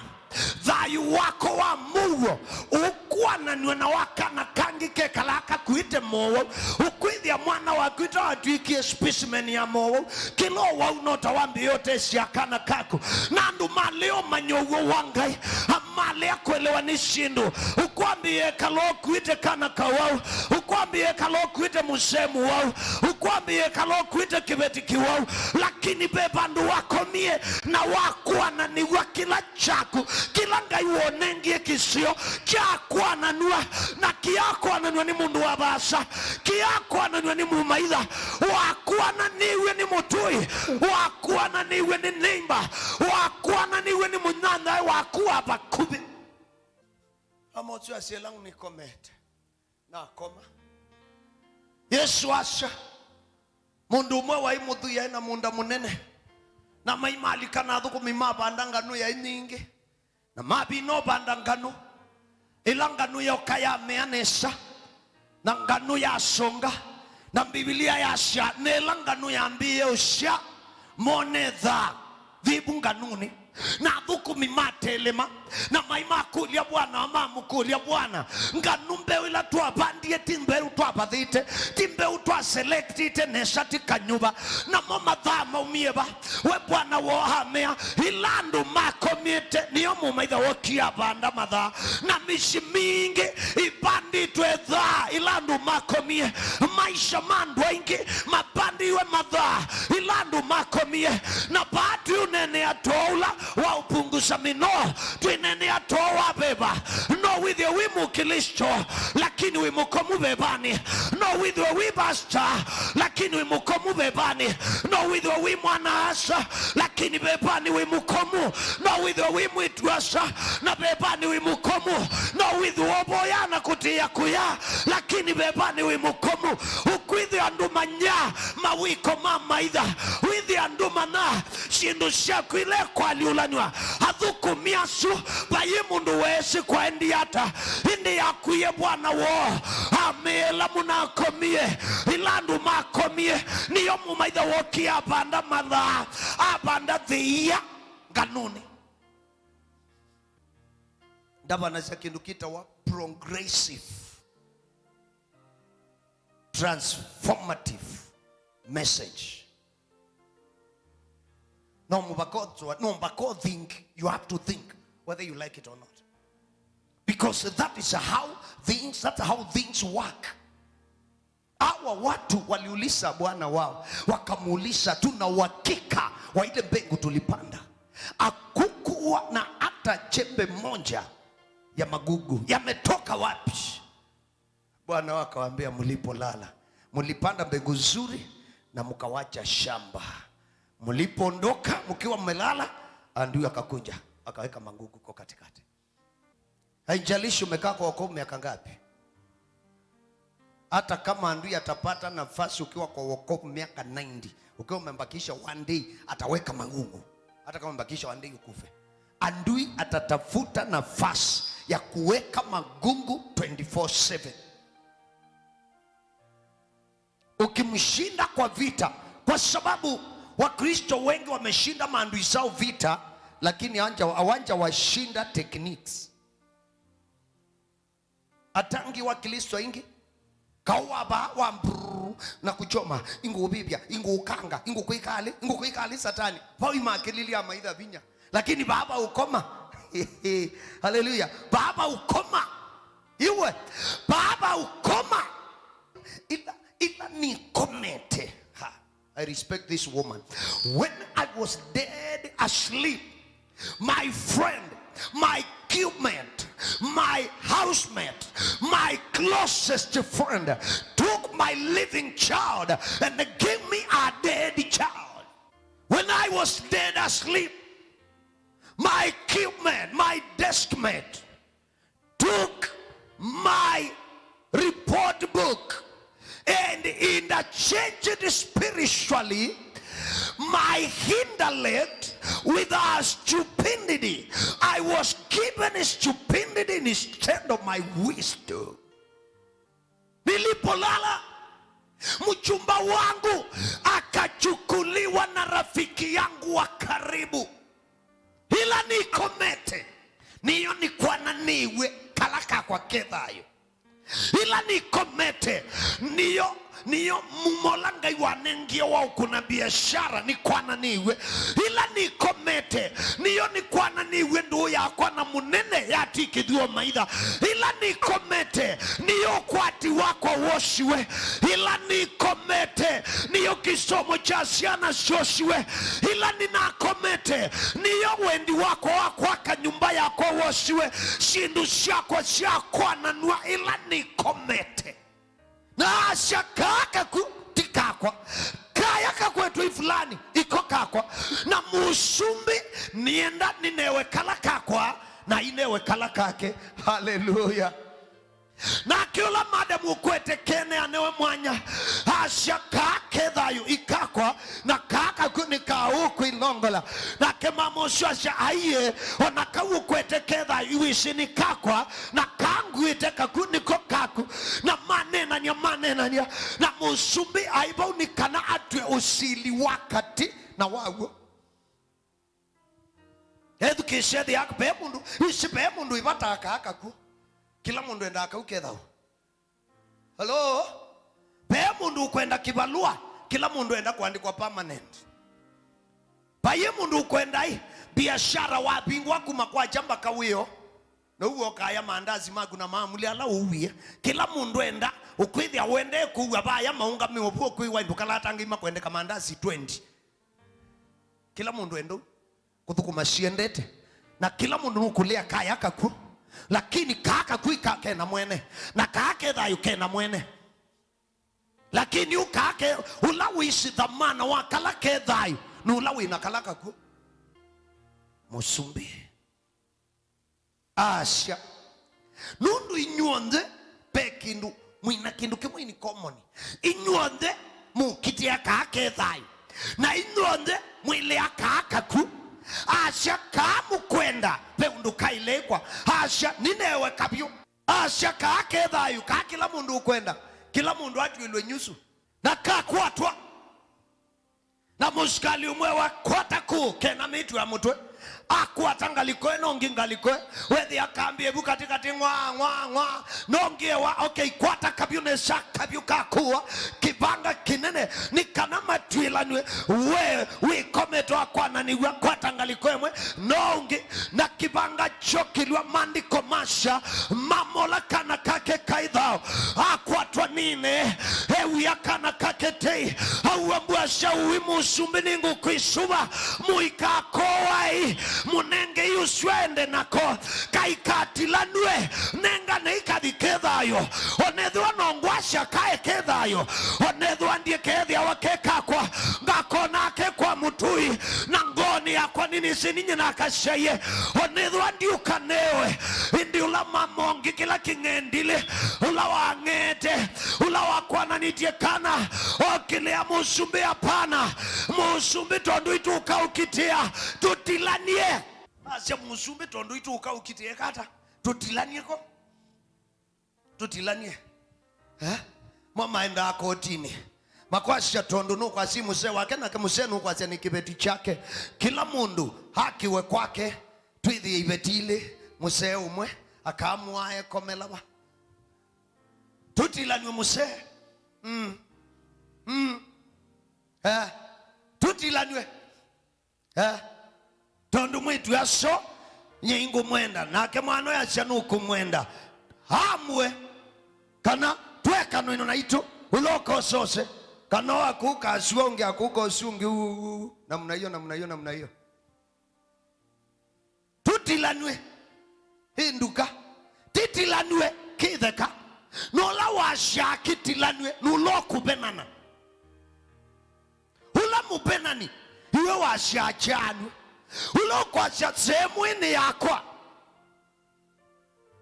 Thayũ wako wa mũuo ũkwananw'a na wa kana kangĩ kekalaa kakuĩte mowau. Ũkwĩthĩa mwana waku ĩtawatw'ĩkie specimen ya mowau. Kĩla ũwau no ta wambĩĩe ũtesya kana kaku. Na andũ malea ũmanya ũw'o wa Ngai, malea kũelewa nĩ syĩndũ. Ũkwambĩĩa ĩkala ũkuĩte kana kawau, ũkwambĩĩa ĩkala ũkuĩte mũsee mũwau, ũkwambĩĩa ĩkala ũkuĩte kĩveti kĩwau, lakini ve vandũ wakomie na wakwananĩw'a kĩla kyaku, kĩla Ngai wonengie kĩseo, kyakwananw'a, na kĩakwananw'a nĩ mũndũ wa vaasa, kĩakwananw'a nĩ mũmaitha, wakwananĩw'e nĩ mũtũi, wakwananĩw'e nĩ neighbor, wakwananĩw'e nĩ mũnyanyae waku wa vakuvĩ. Amosi asya, "Ĩla nĩkomete, nakoma." Yesũ asya, mũndũ ũmwe waĩ mũthwii aĩ na mũũnda mũnene, na maimalika na athũkũmi mavanda nganũ yaĩ nyingĩ, na mavina ũvanda nganũ. Ĩla nganũ yoka yamea nesa, na nganũ yasũnga, na Mbivilia yasya, na ĩla nganũ yambĩĩe ũsya, mone thaa, vivu nganũnĩ. Na athũkũmi matelema, na mai makũlya Bwana, mamũkũlya Bwana, nganu mbeũ ila twavandie ti mbeũ twavathĩte, ti mbeũ twaselectĩte nesa, ti kanyuva. Namo mathaa maumie va? We Bwana woo amea, ila andũ makomĩte, nĩyo mũmaitha wokie avanda mathaa. Na mĩsyĩ mingĩ ivandĩtwe thaa ila andũ makomie. Maisha ma andũ aingĩ mavandĩiwe mathaa ila andũ makomie. Na vaa twĩũneenea too ũla wa ũpunguza mĩnoo, twĩneenea too wa veva. No wĩthĩwe wĩ Mũklĩsto, lakini wĩ mũkomu vevanĩ. No wĩthĩwe wĩ pastor, lakini wĩ mũkomu vevanĩ. No wĩthĩwe wĩ mwana-a-asa, lakini vevanĩ wĩ mũkomu. No wĩthĩwe wĩ mwĩĩtu-a-asa, na vevanĩ wĩ mũkomu. No wĩthĩwe ũvoya na kũtĩĩa kũya, lakini vevanĩ wĩ mũkomu. Ũkwĩthĩa andũ manya mawĩko ma maitha. Wĩthĩa andũ mana syĩndũ syaku ila ĩkwalyũlanw'a. Athũkũmi asu, vai mũndũ weesĩ kwaendie ata, ĩndĩ yakwie Bwana woo amea ĩla mũnakomie, ila andũ makomie, nĩyo mũmaitha wokie avanda mathaa, avanda thĩia nganũnĩ. Ndavanasya kĩndũ kĩtawa progressive, transformative message. No mũvaka ũtwa-, no mpaka ũ think, you have to think whether you like it or not. Because that is how things, that's how things work. Hawa watu waliuliza bwana wao, wakamuuliza, "Tuna uhakika wa ile mbegu tulipanda?" Hakukuwa na hata chembe moja ya magugu. Yametoka wapi? Bwana wao akawaambia, "Mlipolala, mlipanda mbegu nzuri na mkawacha shamba. Mlipoondoka mkiwa mmelala, adui akakuja, akaweka magugu kwa katikati." Haijalishi umekaa kwa wokovu miaka ngapi, hata kama adui atapata nafasi ukiwa kwa wokovu miaka ninety, ukiwa umebakisha one day, ataweka magugu. Hata kama umebakisha one day ukufe, adui atatafuta nafasi ya kuweka magugu twenty-four seven. Ukimshinda kwa vita, kwa sababu Wakristo wengi wameshinda maadui zao vita, lakini hawanja-, hawajawashinda techniques. Atangi Wakristo aingĩ, kaũ wa vaa wa mbrrr na kuchoma, ingũvĩvya, ingũkanga, ingũkwĩka alĩ, ingũkwĩka alĩ Satani. Vau imakĩlilya maitha vinya. Lakini vaa va ũkoma. Haleluya. Vaa va ũkoma. Iwe, vaa va ũkoma. Ila, ila nĩkomete. Ha, I respect this woman. When I was dead asleep, my friend, my cubemate, my housemate, my closest friend took my living child and gave me a dead child. When I was dead asleep, my cubemate, my deskmate, took my report book and interchanged spiristally my intellect with her stupidity. I was given stupidity instead of my wisdom. Nilipolala, mchumba wangu akachukuliwa na rafiki yangu wa karibu. Ĩla nĩkomete, nĩyo nĩkwananĩw'e kala kakwa ke thayũ. Ĩla nĩkomete, nĩyo, nĩyo mumo ũla Ngai wanengie wa ũkũna biashara nĩkwananĩw'e. Ĩla nĩkomete, nĩyo nĩkwananĩw'e ndũũ yakwa na mũnene yatw'ĩkĩthw'e maitha. Ĩla nĩkomete, nĩyo ũkwati wakwa wosiwe. Ĩla nĩkomete, nĩyo kĩsomo kya syana syosiwe. Ĩla nĩnakomete, nĩyo wendi wakwa wa kwaka nyũmba yakwa wosiwe. Syĩndũ syakwa syakwananw'a ĩla nĩkomete. Na asya, "Kaa kaku ti kakwa, kaya kakwetwe i fulani iko kakwa." Na mũsumbĩ nĩenda nĩnewe kala kakwa, na ainewe kala kake. Haleluya! Nake ũla madamu ũkwete kene anewe mwanya, asya, "Kaa ke thayũ i kakwa, na kaa kaku nĩ ka ũkwĩlongola." Nake mama ũsu asya, "Aiee, o na kau ũkwete ke thayũ, iwĩsĩ nĩ kakwa, na kaa nguĩte kaku nĩko kaku." Na maneenany'a, maneenany'a, na mũsumbĩ aĩ vau nĩ kana atw'e ũsili wa katĩ na wa w'o. Ethukĩĩsya ethĩa ve mũndũ, isi ve mũndũ ĩvataa kaa kakw'ũ. Kĩla mũndũ endaa kau ke thayũ. Hello? Ve mũndũ ũkwenda kĩvalũa, kĩla mũndũ enda kũandĩkwa permanent. Vaiĩ mũndũ ũkwenda ĩ, biashara wavingũa kuma kwakya mbaka wĩo. Now'o ũkaya maandasi maku na maamuli ala ũuwie. Kĩla mũndũ enda, ũkwĩthĩa ũendee kũua vaya maũngamĩo vu ũkwĩwa ĩndũ kala atangĩ makwendeka maandasi twenty. Kĩla mũndũ enda ũu. Kũthũkũma siendete. Na kĩla mũndũ nũkũlea kaya kakw'ũ. Lakini kaa kakw'ũ ika kena mwene. Na kaa ke thayũ kena mwene. Lakini ũkake ũla wĩsĩ thamana wa kala ke thayũ nĩ ũla wĩ na kala kakw'ũ. Mũsumbĩ asya, nũndũ inyw'onthe ve kĩndũ, mwĩ na kĩndũ kĩmwe in common. Inyw'onthe mũkitĩa kaa ke thayũ, na inyw'onthe mwĩlea kaa kakw'ũ. Asya, kaa mũkwenda ve ũndũ kailekwa. Asya, nĩnewe kavyũ. Asya, kaa ke thayũ, kaa kĩla mũndũ ũkwenda, kĩla mũndũ atw'ĩlwe nyusu, na kakwatwa. Na mũsikalĩ ũmwe wakwata kũũ kenamĩtw'a mũtwe, akwata ngalĩko ĩ na ũngĩ ngalĩko ĩ, wethĩa kambĩ vu katĩkatĩ, ng'wa, ng'wa, ng'wa, na ũngĩ ewa, okay, kwata kavyũ nesa, kavyũ kakũwa, kĩvanga kĩnene, nĩ kana matw'ĩlanw'e, we wĩkomete wakwananĩw'a, kwata ngalĩko ĩmwe, no ũngĩ, na kĩvanga kyokĩlw'a, maandĩko masya, mamola kana kake kaĩ thayũ, akwatwa nine, ewia kana kake tei, aua mbua sya ũĩ, mũsumbĩ nĩngũkwĩsũva, mũikakowai, mũnengei ũsu ende nako, kaikatilanw'e, nenganei kathi ke thayũ, onethĩwa no ngwasya kaĩ ke thayũ, onethĩwa ndiĩ keethĩawa ke kakwa, ngakona ke kwa mũtũi, na ngoonĩ yakwa nĩnĩsĩ ninyie na akasyaie, onethĩwa ndiũka newe, ĩndĩ ũla mamongi kĩla kĩng'endilĩ, ũla wang'ete, ũla wakwananĩtye kana, okĩlĩa mũsumbĩ, apana, mũsumbĩ tondũ itũũka ũkitĩa, tũtilanie. Asya mũsumbĩ tondũ itũũka ũkitĩe kata, tũtilanie ko. Tũtilanie. Eh? Mo maendaa kotinĩ. Makwasya tondũ nũkwasya mũsee wake, nake mũsee nũkwasya nĩ kĩveti kyake. Kĩla mũndũ akiwe kwake, twĩthĩe iveti ilĩ, mũsee ũmwe, akaamũa ekomela va. Tũtilanw'e mũsee. Mm. Mm. Eh? Tũtilanw'e. Eh? Tondũ mwĩĩtu aso nyie ingũmwenda, nake mwana ũyũ asya nũkũmwenda, amwe, kana twekano ĩno naitũ, ũla ũkosose, kana wakũka asua ũngĩ akũka ũsu ũngĩ, uu, namna hiyo, namna hiyo, namna hiyo. Tũtilanw'e ĩ nduka, tĩtilanw'e kĩtheka, na ũla wasyaa kĩtilanw'e nũla ũkũvenana. Ũla mũvenani, iwe wasya kyaanw'e. Ũla ũkwasya sehemu ĩĩ nĩ yakwa,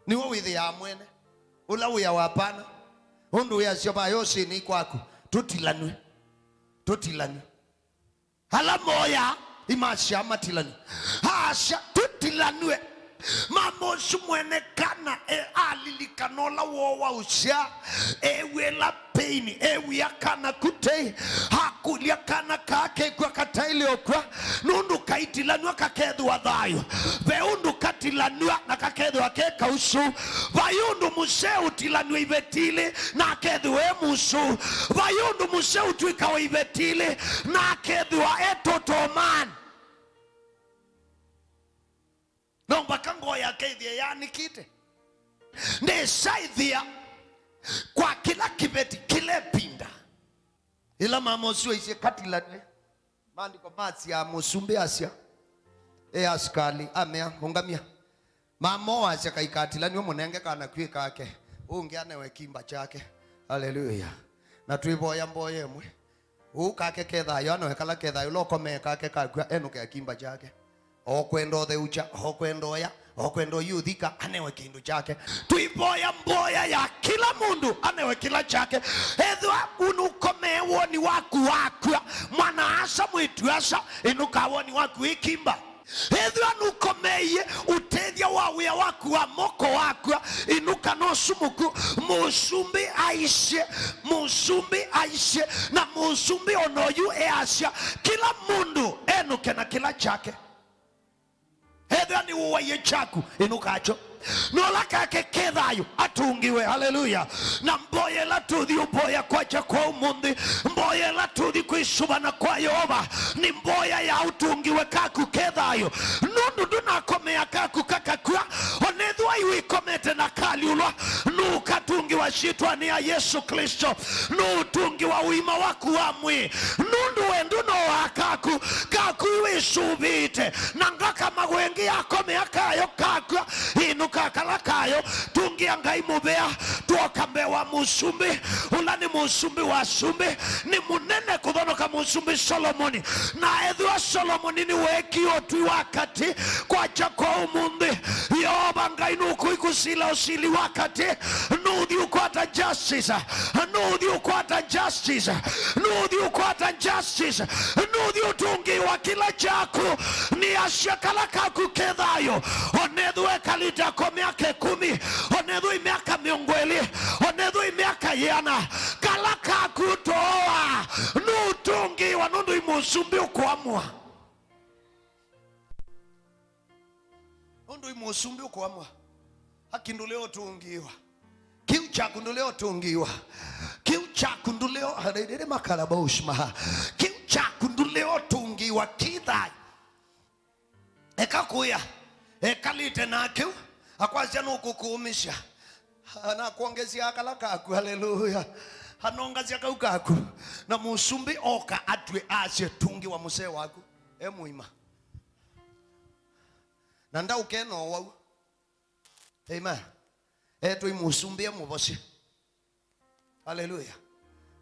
nĩwe wĩthĩaa mwene. Ũla wĩawa apana, ũndũ wĩasya vaya ũsĩnĩ kwaku, tũtilanw'e. Tũtilanw'e. Ala moyaa imasya matilanw'e. Asya, tũtilanw'e. Mama ũsu mwene kana e alilikana ũla woo wa ũsyaa, ew'ĩla pain, ew'ĩa kana kutei, akũlya kana kaa kekw'a kataĩle ũkw'a, nũndũ kaitilanw'a kakethĩwa thayũ. Ve ũndũ katilanw'a na kakethĩwa ke kausu. Vai ũndũ mũsee ũtilanw'a iveti ilĩ na akethĩwa e mũsu. Vai ũndũ mũsee ũtw'ĩkawa iveti ilĩ na akethĩwa e total man. No mpaka ngoo yake ĩthĩe yaanĩkĩte. Nĩsaĩthĩa kwa kĩla kĩveti kĩla ĩvinda. Ĩla mama ũsu aisye katilanw'e, maandĩko masya mũsumbĩ asya, e asikalĩ amea, ũngamya. Mama ũũ asya, kaikatilanw'e, mũnenge kana kwĩ kake, ũngĩ anewe kimba kyake. Haleluya. Na twĩvoya mboya ĩmwe. Ũũ kake ke thayũ, anoe kala ke thayũ, ũla ũkomee kake kakw'a, enũke akimba kyake. Okwenda ũtheũkya, okwenda ũya, okwenda ũyũthika, anewe kĩndũ kyake. Tũivoya mboya ya kĩla mũndũ anewe kĩla kyake. Ethĩwa nũkomee woni waku wakw'a, mwana-a-asa, mwĩĩtu-a-asa, ĩnũka woni waku wĩ kimba. Ethĩwa nũkomeie ũtethya wa wĩa waku wa moko wakw'a, ĩnũka na ũsu mũkw'ũ. Mũsumbĩ aisye, mũsumbĩ aisye, na mũsumbĩ o na oyu easya, kĩla mũndũ enũke na kĩla kyake. E Waie kyaku, ĩnũkakyo. Nola kake ke thayũ, atũngĩwe. Haleluya. Na mboya ĩla tũthi ũmboya kwakya kwa ũmũnthĩ, mboya ĩla tũthi kwĩsũvana kwa Yeova, nĩ mboya ya ũtũngĩwe kaku ke thayũ. Nũndũ ndũnakomea kaku kakakw'a, onethĩwa iwĩkomete na kalyũlwa, nũkatũngĩwa syĩtwanĩ ya Yesũ Klĩsto. Nũũtũngĩwa ũima waku wa mwĩĩ. Nũndũ we ndũnoa kaku, kaku iwĩsũvĩĩte. Na ngakama wengĩ yakomea kayo kakw'a, ĩnũka kala kayo, tũngĩa Ngai mũvea, twoka mbee wa mũsumbĩ, ũla nĩ mũsumbĩ wa asumbĩ, nĩ mũnene kũthonoka mũsumbĩ Solomoni. Na ethĩwa Solomoni nĩweekie ũtwi wa katĩ, kwakya kwa ũmũnthĩ, Yeova Ngai nũkũikũsila ũsili wa katĩ, nũthi ũkwata justice, nũthi ũkwata justice, nũthi ũkwata justice, nũthi ũtũngĩwa kĩla kyaku, nĩ asya kala kaku ke thayũ, onethĩwa ekalĩte ko myaka ĩkũmi, onethĩwa ĩ myaka mĩongo ĩlĩ, onethĩwa ĩ myaka yĩana, kala kaku tooa, nũũtũngĩwa nũndũ ĩ mũsumbĩ ũkũamũa. Nũndũ ĩ mũsumbĩ ũkũamũa. Haki ndũlea ũtũngĩwa. Kĩu kyaku ndũlea ũtũngĩwa. Kĩu kyaku ndũlea, rĩrĩ makalabaushmaha. Kĩu kyaku ndũlea ũtũngĩwa kĩthai. Eka kũya. Ekalĩte na kĩu. Akwasya nũkũkũũmĩsya. Anakwongesya kala kaku. Haleluya. Anongasya kau kaku. Na mũsumbĩ oka atw'e asye tũngĩwa mũsee waku. E mũima. Na ndaũkena o wau. Amen. Etwe ĩ mũsumbĩ e mũvosye. Haleluya.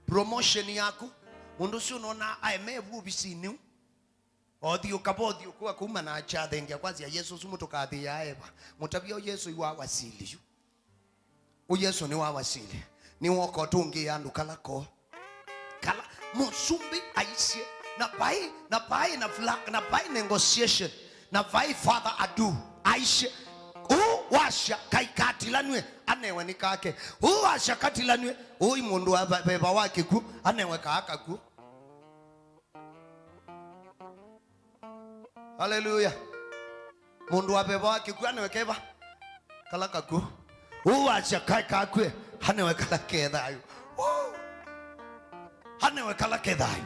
Promotion yaku. Mũndũ ũsu ũnona aemevu ovisinĩ u. Othiũka vothiũkua kuma na akyathengia kwasya Yesũ ũsu mũtũkathĩĩa eva. Mũtavya ũ Yesũ iwawasili yu. Ũ Yesũ nĩwawasili. Nĩwoka ũtũngĩĩa andũ kala koo. Kala mũsumbĩ aisye, na vai, na vai, na fla-, na vai negotiation, na vai further ado, aisye, ũ wasya kaĩ katilanw'e, anewe nĩ kake. Ũ wasya katilanw'e, ũi mũndũ wa va-, veva wa kĩkw'ũ, anewe kaa kakw'ũ. Haleluya. Mũndũ wa veva wa kĩkw'ũ anewe keva? Kala kakw'ũ. Ũu wasya kaĩ kakw'e, anewe kala ke thayũ. Woo! Anewe kala ke thayũ.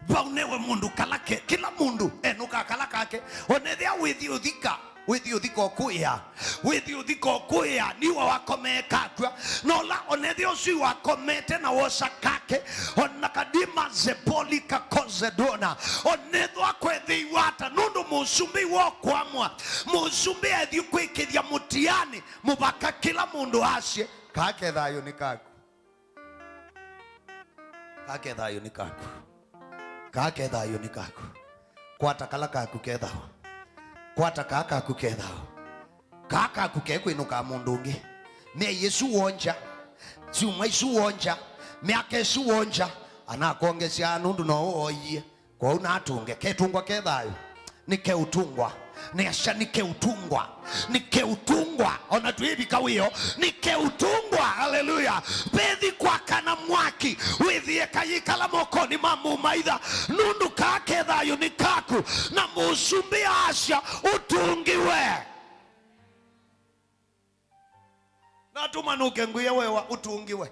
Vau newe mũndũ kala ke, kĩla mũndũ enũkaa kala kake. Onethĩa wĩthi ũthika, wĩthi ũthika ũkũĩa. Wĩthi ũthika ũkũĩa, niwe wakomee kakw'a. Na ũla onethĩa ũsu wakomete na wosa kake, ona kadima zepoli kakozedona. Onethwa kwethĩiwa ata, nũndũ mũsumbĩ wa ũkũamũa, mũsumbĩ ethi kwĩkĩthya mũtiani, mũvaka kĩla mũndũ asye, kake thayũ nĩ kaku. Kake thayũ nĩ kaku. Kake thayũ nĩ kaku. Kwata kala kaku ke thayũ. Kwata kaa kaku ke thayũ. Kaa kaku ke kwĩnũkaa mũndũ ũngĩ. Myei ĩsu wonja. Syumwa isu wonja. Myaka ĩsu wonja. Anakwongesya nũndũ no ũoyie. Kwoou natũnge, ketũngwa ke thayũ. Nĩkeũtũngwa. Nĩasya nĩkeũtũngwa. Nĩkeũtũngwa. Ona twĩvika wĩo, nĩkeũtũngwa. Haleluya. Vethi kwakana mwaki, wĩthĩe kayĩkala mokonĩ ma mũmaitha. Nũndũ kaa ke thayũ nĩ kaku. Na mũsumbĩ asya, ũtũngĩwe. Natũma nũke ngwĩe wewa ũtũngĩwe.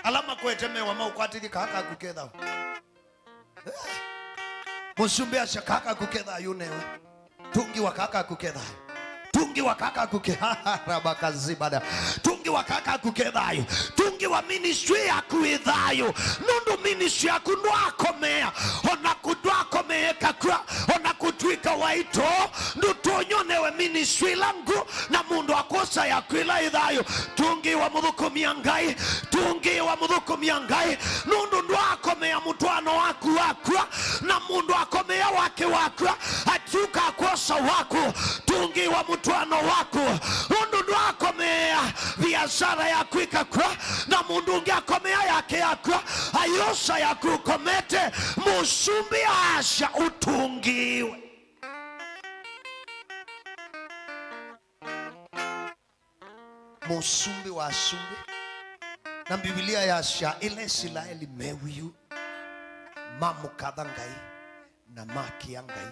Ala makwete mewa maũkwatĩthye kaa kaku ke thayũ. Eh. Mũsumbĩ asya kaa kaku ke thayũ newe. Tũngĩwa kaa kaku ke thayũ. Tũngĩwa kaa kaku ke rabakazibada. Tũngĩwa kaa kaku ke thayũ. Tũngĩwa ministry yaku ĩ thayũ. Nũndũ ministry yaku ndwakomea. Ona kũ ndwakomee kakw'a. Ona kũtw'ĩka waitũ. Ndũtũnyonewe ministry ĩla ngũ. Na mũndũ akwosa yaku ĩla ĩ thayũ, tũngĩwa mũthũkũmia Ngai, tũngĩwa mũthũkũmia Ngai, nũndũ ndwakomea mũtwaano waku wakw'a, na mũndũ akomea wake wakw'a, atiũka akwosa waku, tũngĩwa mũtwaano waku, nũndũ ndwakomea viasara yaku ĩkakw'a, na mũndũ ũngĩ akomea yake yakw'a, ayũsa yaku ũkomete, mũsumbĩ asya ũtũngĩwe. Mũsumbĩ wa asumbĩ. Na Mbivilia yasya, ĩla Isilaeli mewie ũu, mamũkatha Ngai, na makĩa Ngai.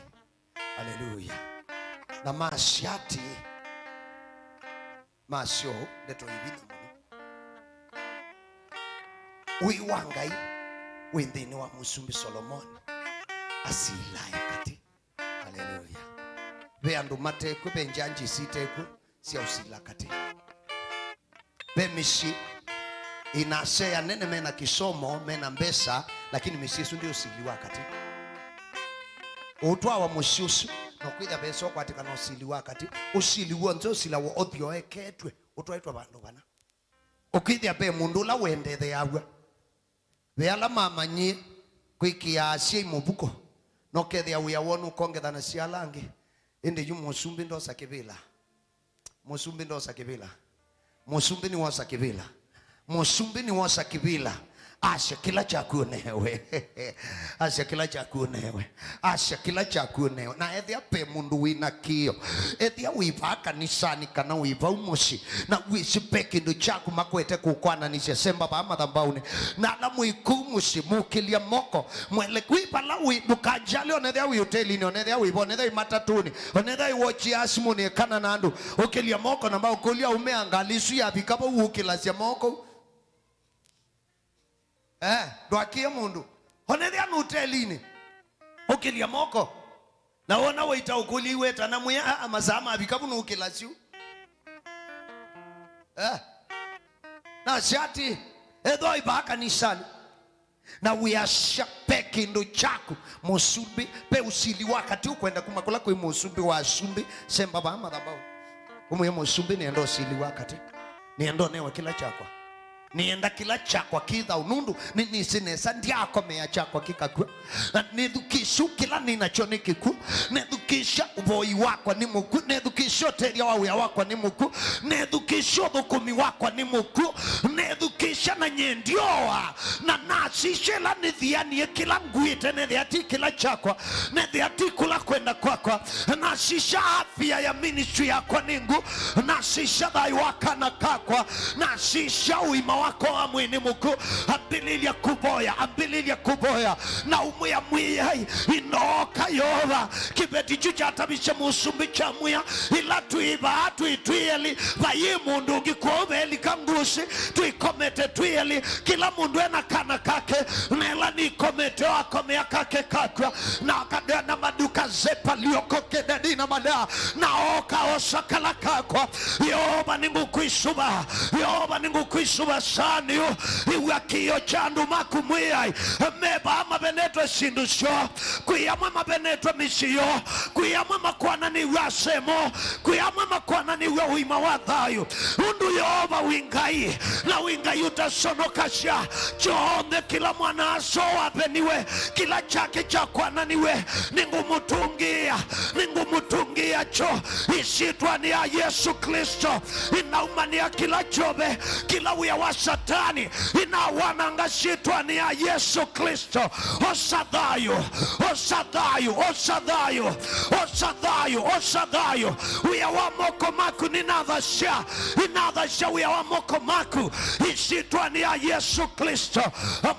Aleluya. Na masya atĩĩ, masya ũu, ndeto ĩ vinya mũno. Ũĩ wa Ngai wĩ nthĩnĩ wa Mũsumbĩ Solomoni asilae katĩ. Haleluya. Ve andũ matekw'o, ve njanji sitekw'o sya ũsila katĩ. Ve mĩsyĩ ĩna asyai anene, mena kĩsomo, mena mbesa, lakini mĩsyĩ ĩsu ndĩ ũsili wa katĩ. Ũtwawa mũsyĩ ũsu, na ũkwĩthĩa vesa ũkwatĩkana ũsili wa katĩ. Ũsili w'onthe ũsilawa ũthyoeketw'e, ũtwaĩtwe vandũ vana. Ũkwĩthĩa ve mũndũ ũla wendetheaw'a. Ve ala mamanyie kwĩkĩaa asyai mũvuko, na ũkethĩa wĩa woo nũkongethanasya ala angĩ, ĩndĩ yu mũsumbĩ ndosa kĩvĩla. Mũsumbĩ ndosa kĩvĩla. Mũsumbĩ nĩwosa kĩvĩla. Mũsumbĩ nĩwosa kĩvĩla. Asya, "Kĩla kyaku ũnewe." Asya, "Kĩla kyaku ũnewe." Asya, "Kĩla kyaku ũnewe." Na ethĩa ve mũndũ wĩ na kĩo, ethĩa wĩ vaa kanisanĩ kana wĩ vau mũsyĩ, na wĩsĩ ve kĩndũ kyaku makwete kũkwananisya, semba vaa mathambaũnĩ. Na ala mwĩ kũu mũsyĩ, mũkĩlya moko, mwele kwĩ vala wĩ, ndũkanjale, onethĩa wĩ ũtelinĩ, onethĩa wĩ vo, onethĩa wĩ matatũnĩ, onethĩa wĩ wochi ya simũnĩ ĩkana na andũ, ũkĩlya moko na maũkũlya, aũme a ngalĩ isu yavika vau, ũkĩlasya moko. Eh, ndwakĩe mũndũ. Onethĩa nĩ ũtelinĩ, ũkĩlya moko. Na wona waita ũkũlya iwetana mwĩa, "Aa, masaa mavika vu nũkĩla syu." Eh? Nasya atĩ, ethĩwa ivaa kanisanĩ, na wĩasya ve kĩndũ kyaku, mũsumbĩ, ve ũsili wa katĩ ũkwenda kuma kũla kwĩ mũsumbĩ wa asumbĩ, semba vaa mathambaũ. Ũmwĩe, "Mũsumbĩ, nĩenda ũsili wa katĩ. Nĩenda ũnewe kĩla kyakwa." Nĩenda kĩla kyakwa kĩ thaũ, nũndũ nĩ-, nĩsĩ nesa ndyaakomea kyakwa kĩkakw'a. Na nĩthukĩĩsya kĩla nĩ nakyo nĩ kĩkw'ũ. Nĩthukĩĩsya ũvoi wakwa nĩ mũkw'ũ. Nĩthukĩĩsya ũtethya wa wĩa wakwa nĩ mũkw'ũ. Nĩthukĩĩsya ũthũkũmi wakwa nĩ mũkw'ũ. Nĩthukĩĩsya na nyie ndyoa. Na nasisya ĩla nĩthianie kĩla nguĩte nĩthĩa ti kĩla kyakwa. Nĩthĩa ti kũla kwenda kwakwa. Nasisya afya ya ministry yakwa nĩ ngũ. Nasisya thayũ wa kana kakwa. Nasisya ũima wakwa wa mwĩĩ nĩ mũkw'ũ. Ambĩlĩlya kũvoya, ambĩlĩlya kũvoya. Na ũmwĩa Mwĩai, ĩnooka Yeova. Kĩveti kyu kyatavisye mũsumbĩ kyamwĩa, ĩla twĩ vaa twĩ twĩ elĩ, vai mũndũ ũngĩ kwoou velika ngũsĩ, twĩkomete twĩ elĩ, kĩla mũndũ ena kana kake, na ĩla nĩkomete o akomea kake kakw'a, na akadana maduka zepa lioko kedadina mada, na oka osa kala kakwa. Yeova nĩngũkwĩsũva, Yeova nĩngũkwĩsũva saanĩ ũ, ĩw'a kĩĩo kya andũ maku Mwĩai, me vaa mavenetwe syĩndũ syoo, kwĩ amwe mavenetwe mĩsyĩ yoo, kwĩ amwe makwananĩw'a asemo, kwĩ amwe makwananĩw'a ũima wa thayũ. Ũndũ Yeova wĩ Ngai, na wĩ Ngai ũtasonokasya. Kyonthe kĩla mwana-a-asa waveniwe, kĩla kyake kyakwananĩwe, nĩngũmũtũngĩĩa, nĩngũmũtũngĩĩa kyo. Ĩsyĩtwanĩ ya Yesũ Klĩsto, ĩnaumanĩa kĩla kyove, kĩla wĩa wa Satani, ĩnawananga syĩtwanĩ ya Yesũ Klĩsto. Osa thayũ, osa thayũ, osa thayũ, osa thayũ, osa thayũ. Wĩa wa moko maku nĩnathasya, nĩnathasya wĩa wa moko maku, ĩsyĩtwanĩ ya Yesũ Klĩsto,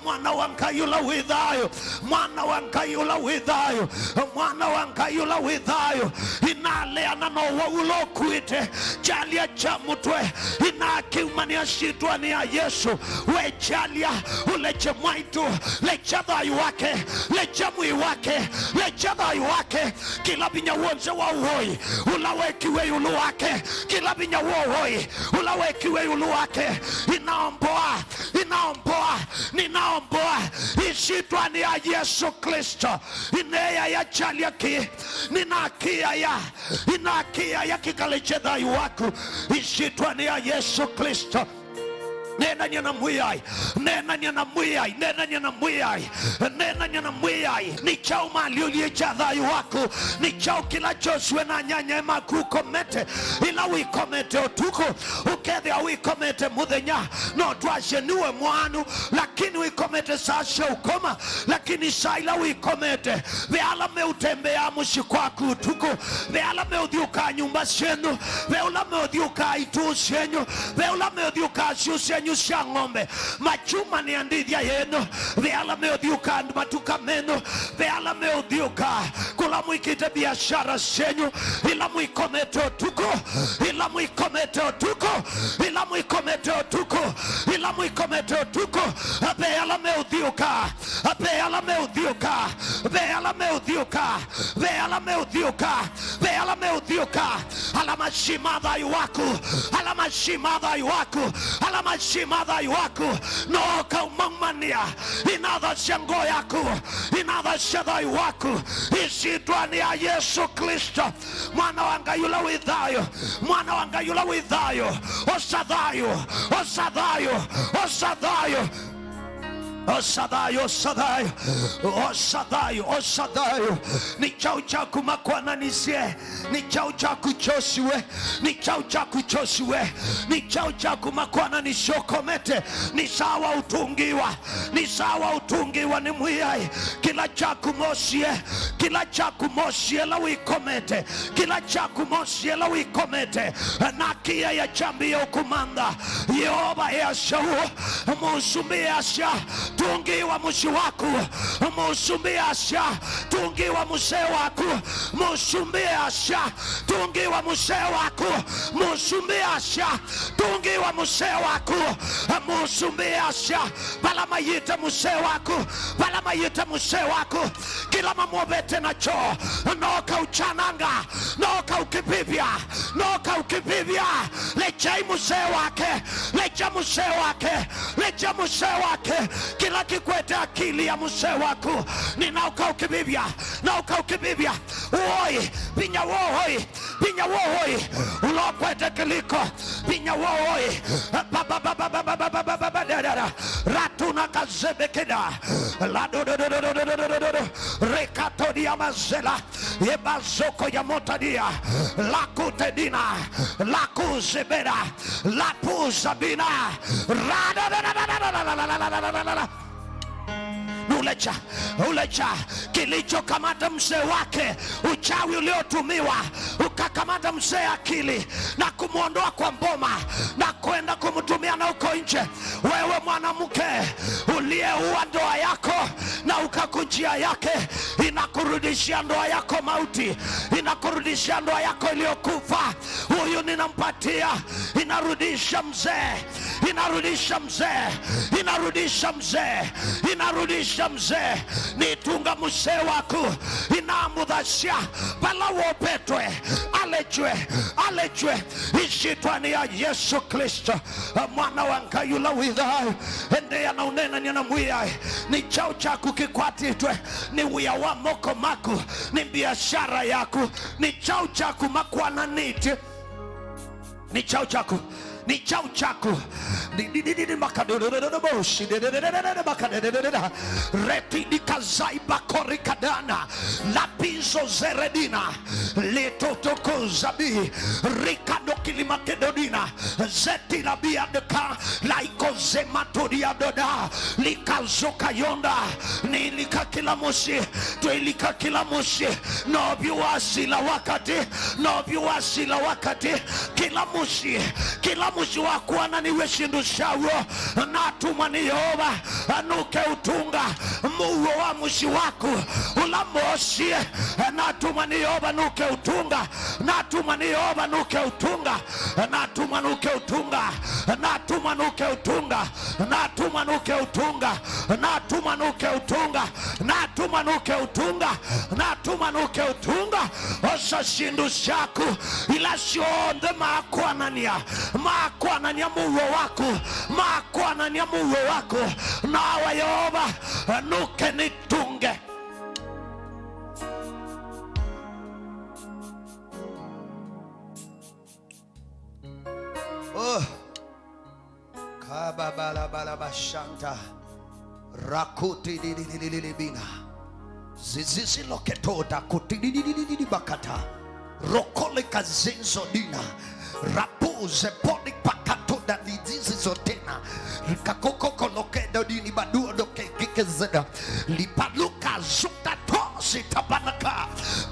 Mwana wa Ngai ũla wĩ thayũ, Mwana wa Ngai ũla wĩ thayũ, Mwana wa Ngai ũla wĩ thayũ. Nĩnaleana na ũwau ũla ũkuĩte kyalya kya mũtwe, nĩnakĩumanĩa syĩtwanĩ ya Yesũ. We kyalya, ũlekye mwaitũ, lekya thayũ wake, lekya mwĩĩ wake, lekya thayũ wake. Kĩla vinya w'onthe wa ũoi ũla wekiwe ĩũlũ wake, kĩla vinya wa ũoi ũla wekiwe ĩũlũ wake, nĩnaomboa, nĩnaomboa, nĩnaomboa ĩsyĩtwanĩ ya Yesũ Klĩsto. Nĩneeyaya kyalya kĩĩ, nĩnakĩyaya, nĩnakĩyaya kĩkalekye thayũ waku ĩsyĩtwanĩ ya Yesũ Klĩsto. Neenany'a na Mwĩai, neenany'a na Mwĩai, neenany'a na Mwĩai, neenany'a na Mwĩai. Nĩ kyaũ malyũlie kya thayũ waku? Nĩ kyaũ kĩla Joshua na anyanyae maku ũkomete? Ĩla wĩkomete ũtukũ, ũkethĩa wĩkomete mũthenya, no twasye nĩwe mwanu, lakini wĩkomete saa sya ũkoma, lakini saa ila wĩkomete, ve ala meũtembeaa mũsyĩ kwaku ũtukũ, ve ala meũthiũkaa nyũmba syenyu, ve ũla meũthiũkaa itũũ syenyu, ve ũla meũthiũkaa syũũ syenyu sya ng'ombe, makyumanĩa ndĩthya yenyu, ve ala meũthiũkaa matuka menyu, ve ala meũthiũkaa kũla Kite biashara syenyu, ila mwikomete ũtukũ, ila mwikomete ũtukũ, ila mwikomete ũtukũ, ila mwikomete ũtukũ, ve ala meũthiũka, ve ala meũthiũka, ve ala meũthiũka, ve ala meũthiũka, ve ala meũthiũka, ala masyima thayũ waku, ala masyima thayũ waku, ala masyima thayũ waku, no ũkaumaumanĩa. Inathasya ngoo yaku, inathasya thayũ waku, ĩsyĩtwanĩ ya Yesũ Klĩsto, Mwana wa Ngai ũla wĩ thayũ, Mwana wa Ngai ũla wĩ thayũ. Osa thayũ, osa thayũ, osa thayũ. Osa thayũ, osa thayũ, osa thayũ, osa thayũ. Nĩ kyaũ kyaku makwananisye? Nĩ kyaũ kyaku kyosiwe? Nĩ kyaũ kyaku kyosiwe? Nĩ kyaũ kyaku makwananisye ũkomete? Nĩ sawa ũtũngĩwa. Nĩ sawa ũtũngĩwa nĩ Mwĩai. Kĩla kyaku mosie, kĩla kyaku mosie ĩla wĩkomete, kĩla kyaku mosie ĩla wĩkomete, na kĩĩa kyambĩĩa ũkũmantha. Yeova easya ũũ, mũsumbĩ easya, tũngĩwa mũsyĩ waku. Mũsumbĩ easya, tũngĩwa mũsee waku. Mũsumbĩ easya, tũngĩwa mũsee waku. Mũsumbĩ easya, tũngĩwa mũsee waku. Mũsumbĩ easya, vala mayĩte mũsee waku, vala mayĩte mũsee waku, kĩla mamwovete nakyo, no kaũkyananga, no kaũkĩvĩvya, no kaũkĩvĩvya. Lekyai mũsee wake, lekya mũsee wake, lekya mũsee wake. Kĩla kĩkwete akili ya mũsee waku, nĩ no kaũkĩvĩvya, no kaũkĩvĩvya. Woi, vinya woi, vinya woi, ũla ũkwete kĩlĩko, vinya woi. Ratuna kazebekeda. Ladododododododododo. Rekatodia mazela. Yebazoko ya motadia. Lakutedina. Lakuzebeda. Lapuzabina. Radadadadadadadadadada. Nulecha, ulecha, kilichokamata mzee wake, uchawi uliotumiwa ukakamata mzee akili na kumwondoa kwa boma na kwenda kumtumia na uko nje. Wewe mwanamke uliyeua ndoa yako na ukakujia yake, inakurudishia ndoa yako mauti, inakurudishia ndoa yako iliyokufa. Huyu ninampatia, inarudisha mzee, inarudisha mzee, inarudisha mzee, inarudisha mzee. Nĩtunga mũsee waku, inamũthasya vala wopetwe, alechwe, alechwe, ĩsyĩtwanĩ ya Yesũ Klĩsto, Mwana wa Ngai ũla wĩ thayũ. Endeea na ũneenany'a na Mwĩai. Nĩ kyaũ kyaku kĩkwatĩtwe? Nĩ wĩa wa moko maku? Nĩ biashara yaku? Nĩ kyaũ kyaku makwananĩtye? Nĩ kyaũ kyaku? Nĩ kyaũ kyaku? Di- di- di- di- di- makadododododoboshe, dededededede, makadededededa. Retidikazaibakorikadana. Lapizo zeredina. Letotokozabi. Rikadokilimakedodina. Zetilabiadeka. Laikozematodiadoda. Likazokayonda. Nĩilika kĩla mũsyĩ. Twĩlika kĩla mũsyĩ. Novyũ wasila wakati. Novyũ wasila wakati. Kĩla mũsyĩ, kĩla mũsyĩ wakwananiw'e syĩndũ syaw'o, natũmwa nĩ Yeova nũke ũtũnga mũuo wa mũsyĩ waku ũla moosie. Natũmwa nĩ Yeova nũke ũtũnga. Natũmwa nĩ Yeova nũke ũtũnga. Natũmwa nũke ũtũnga. Natũmwa nũke ũtũnga. Natũmwa nũke ũtũnga. Natũmwa nũke ũtũnga. Natũmwa nũke ũtũnga. Natũmwa nũke ũtũnga. Osa syĩndũ syaku ila syonthe makwanania, makwanania mũuo waku, makwanania mũuo waku. Nawa Yeova nũke nĩtũnge. Oh. Kababalabalabashanta. Rakutidididididibina. Ziziziloketoda kutidididididibakata. Rokole kazinzo dina. Rapuze podi pakatoda dizizi zotena. Rikakokokolokedo dini baduodo kekekezeda. Lipaluka zuta tosi tabanaka.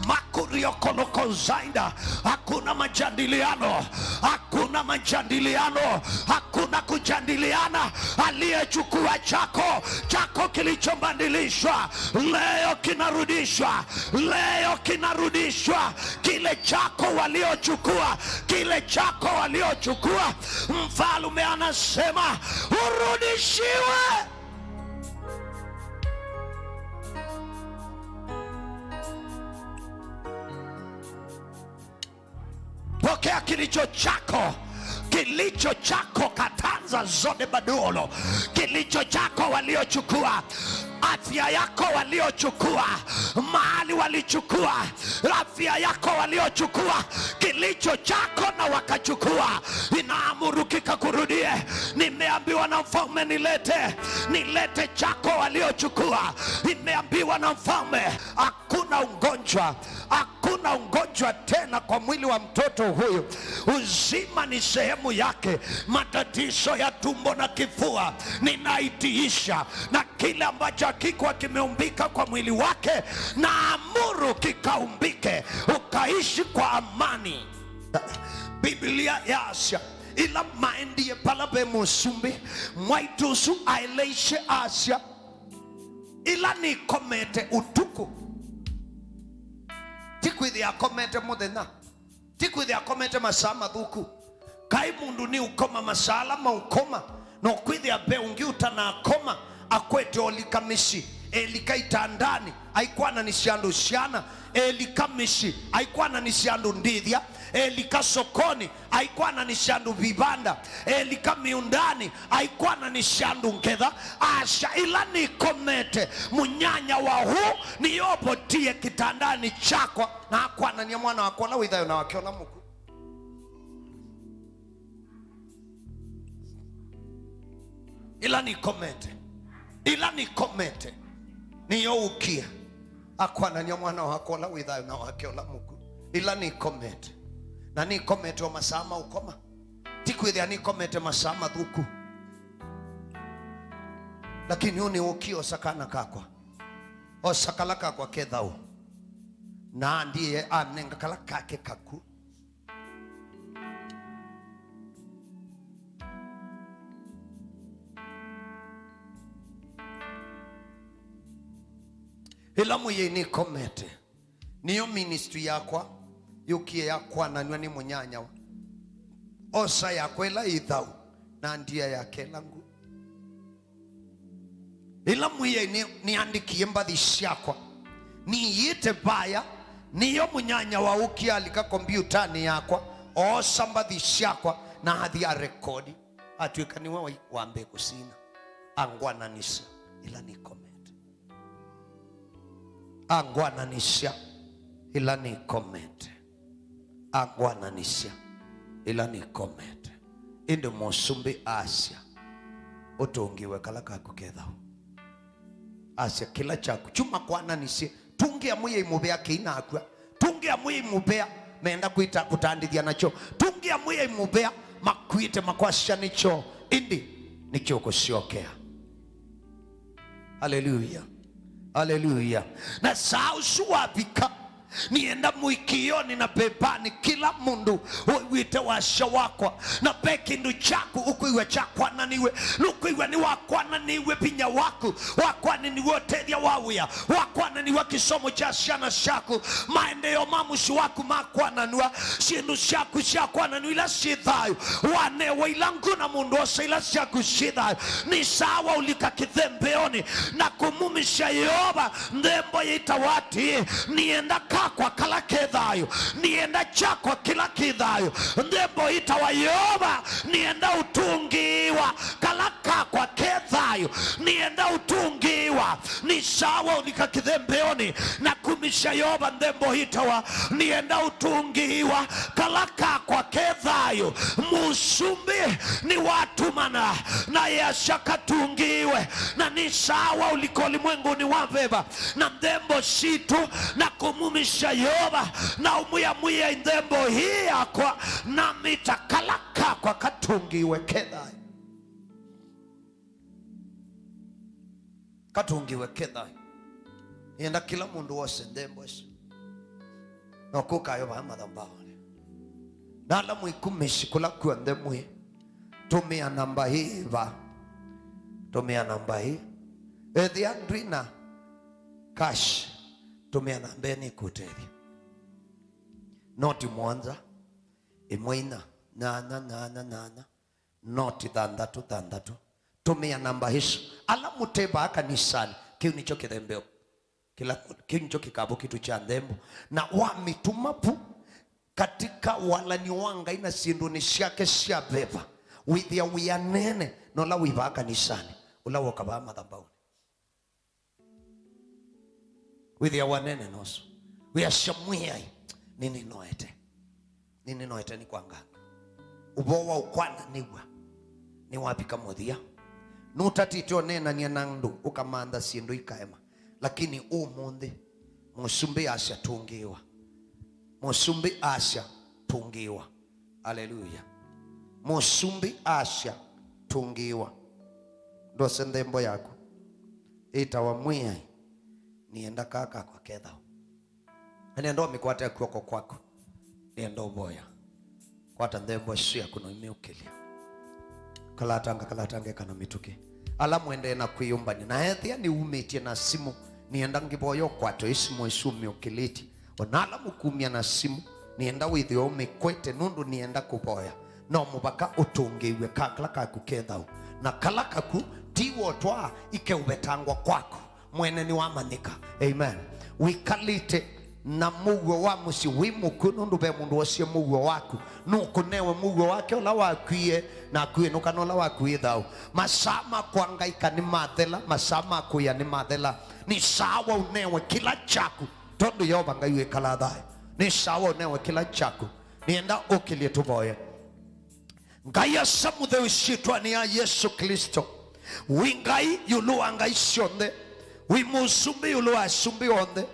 Makuri Yokolokozaida. Hakuna majadiliano, hakuna majadiliano, hakuna kujadiliana. Aliyechukua chako, chako kilichobadilishwa, leo kinarudishwa, leo kinarudishwa. Kile chako waliochukua, kile chako waliochukua, mfalme anasema, "Urudishiwe." Pokea kilicho chako, kilicho chako, katanza zode badolo, kilicho chako waliochukua, afya yako waliochukua, mahali walichukua, afya yako waliochukua, kilicho chako na wakachukua. Inaamuru kikakurudie. Nimeambiwa na mfalme nilete, nilete chako waliochukua. Nimeambiwa na mfalme, hakuna ugonjwa, hakuna ugonjwa tena kwa mwili wa mtoto huyu. Uzima ni sehemu yake. Matatizo ya tumbo na kifua ninaitiisha, na kile ambacho hakikuwa kimeumbika kwa mwili wake, naamuru kikaumbike, ukaishi kwa amani. Biblia yasya, ĩla maendie vala ve mũsumbĩ, mwaitũ ũsu aeleisye asya, "Ĩla nĩkomete ũtukũ." Ti kwĩthĩa akomete mũthenya. Ti kwĩthĩa akomete masaa mathũku. Kaĩ mũndũ nĩ ũkoma masaa ala maũkoma, na ũkwĩthĩa ve ũngĩ ũtanakoma, akwete olika mĩsyĩ, elika itandanĩ, aikwananĩsya andũ syana, elika mĩsyĩ, aikwananĩsya andũ ndĩthya, elika sokoni, aikwananĩsya andũ vivanda, elika mĩũndanĩ, aikwananĩsya andũ ngetha. Asya, ĩla nĩkomete, mũnyanya wa hũ nĩyovotie kĩtandanĩ kyakwa, na akwanany'a mwana wakwa ũla wĩ thayũ na wake ũla mũkw'ũ. Ĩla nĩkomete, ĩla nĩkomete, nĩyo ũkie akwanany'a mwana wakwa ũla wĩ thayũ na wake ũla mũkw'ũ. Ĩla nĩkomete, na nĩkomete o masaa ma ũkoma. Ti kwĩthĩa nĩkomete masaa mathũku. Lakini ũnĩ ũkie osa kana kakwa. Osa kala kakwa ke thayũ. Na andie anenga kala kake kakw'ũ. Ĩla Mwĩai nĩkomete, nĩyo ministry yakwa yũkie yakwananw'a nĩ mũnyanyawa. Osa yakwa ĩla ĩ thayũ, na ndia yake ĩla ngw'ũ. Ĩla Mwĩai nĩ, nĩandĩkie mbathi syakwa, nĩyĩte vaya, nĩyo mũnyanyawa ũkie alika kombiũtanĩ yakwa, oosa mbathi syakwa, na athi arekodi, atw'ĩka nĩwe wa, wa mbee kũsina, angwananĩsya ĩla nĩkomete. Angwananĩsya ĩla nĩkomete. Angwananĩsya ĩla nĩkomete. Ĩndĩ mũsumbĩ asya, "Ũtũngĩwe kala kaku ke thayũ." Asya, "Kĩla kyaku kyuma kwananĩsye." Tungĩa Mwĩai mũvea kĩinakw'a. Tungĩa Mwĩai mũvea menda kwĩta kũtandĩthya nakyo. Tungĩa Mwĩai mũvea makw'ĩte makwasya nĩkyo, ĩndĩ nĩkĩũkũsyokea. Aleluya. Aleluya. Na saa ũsu wavika, nĩenda mũikĩĩonĩ na vevanĩ kĩla mũndũ ũiw'ĩte wasya wakwa, na ve kĩndũ kyaku ũkwĩw'a kyakwananĩw'e. Nũkwĩw'a nĩwakwananĩw'e vinya waku, wakwananĩw'e ũtethya wa wĩa, wakwananĩw'a kĩsomo kya syana syaku, maendeeo ma mũsyĩ waku makwananw'a, syĩndũ syaku syakwananw'a ila syĩ thayũ, wanewa ila ngũ na mũndũ osa ila syaku syĩ thayũ. Nĩ saa wa ũlika kĩthembeonĩ na kũmumĩsya Yeova nthembo yĩtawa atĩĩ, "Nĩenda kakwa kala ke thayũ, nĩenda kyakwa kĩla kĩ thayũ." Nthembo yĩtawa Yeova, "Nĩenda ũtũngĩĩwa kala kakwa ke thayũ, nĩenda ũtũngĩĩwa." Nĩ saa wa ũlika kĩthembeonĩ na kumĩsya Yeova nthembo yĩtawa, "Nĩenda ũtũngĩĩwa kala kakwa ke thayũ." Mũsumbĩ nĩwatumana na easya katungĩĩwe, na nĩ saa wa ũlika ũlimwengũnĩ wa veva na nthembo sitũ na kũmumĩsya Yeova na ũmwĩa Mwĩai, "Nthembo ĩĩ yakwa namĩta kala kakwa katũngĩĩwe ke thayũ." Katũngĩwe ke thayũ. Nĩenda kĩla mũndũ wose nthembo ĩsu. No kũkayo vaa mathambaũnĩ. Na ala mwĩkumĩsye kũla kw'onthe mwĩ, tũmĩa namba ĩĩ va. Tũmĩa namba ĩĩ. Ethĩa ndwĩ na cash, tũmĩa namba ĩĩ nĩkũtethya. Noti mũonza, ĩmwe inya, nyanya, nyanya, nyanya, noti thanthatũ, thanthatũ. Tũmĩa namba ĩsu. Ala mũte vaa kanisanĩ, kĩu nĩkyo kĩthembeo. Kĩla, kĩu nĩkyo kĩkavũ kitũ kya nthembo. Na wamĩtuma vu katika walani wa Ngai na syĩndũnĩ syake sya veva, wĩthĩa wĩanene na ũla wĩ vaa kanisanĩ, ũla woka vaa mathambaũnĩ. Wĩthĩa wanene noso. Wĩasya, Mwĩai, nĩnĩnoete. Nĩnĩnoete nĩ kwanganga. Ũvoo wa ũkwananĩw'a nĩwavika mũthya. Nũtatĩte ũneenany'a na andũ, ũkamantha syĩndũ ikaema. Lakini ũmũnthĩ, mũsumbĩ asya tũngĩĩwa. Mũsumbĩ asya tũngĩĩwa. Aleluya. Mũsumbĩ asya tũngĩĩwa. Ndose nthembo yaku. Ĩtawa Mwĩai, nĩenda kaa kakwa kethau. Na nĩenda ũmĩkwate kw'oko kwaku. Nĩenda ũvoya. Kwata nthembo ĩsu yaku na ũmĩũkĩlya. Kalatanga, kalatanga ĩkana mĩtũkĩ. Ala mwendee na kwĩyũmbany'a. Na ethĩa nĩumĩtye na simũ, nĩenda ngĩvoya ũkwate ĩsimũ ĩsu ũmĩũkĩlĩtye. O na ala mũkumya na simũ, nĩenda wĩthĩwe ũmĩkwete nũndũ nĩenda kũvoya. No mũvaka ũtũngĩĩw'e ka kala kaku kethau. Na kala kaku ti wotwaa ikeũvetangwa kwaku. Mwene nĩwamanyĩka. Amen. Wĩkalĩte na mũuo wa mũsyĩ wĩ mũkw'ũ nũndũ ve mũndũ wosie mũuo waku. Nũkũnewe mũuo wake ũla wakwie, na akwĩnũka na ũla waku wĩ thau. Masaa ma kwangaika nĩmathela, masaa ma kũĩa nĩmathela. Nĩ sawa ũnewe kĩla kyaku. Tondũ Yeova Ngai wĩkalaa thayũ, nĩ sawa ũnewe kĩla kyaku. Nĩenda ũkĩlye tũvoye. Ngai Asa Mũtheu, ĩsyĩtwanĩ ya Yesũ Klĩsto, wĩ Ngai ĩũlũ wa ngai syonthe, wĩ mũsumbĩ ĩũlũ wa asumbĩ onthe.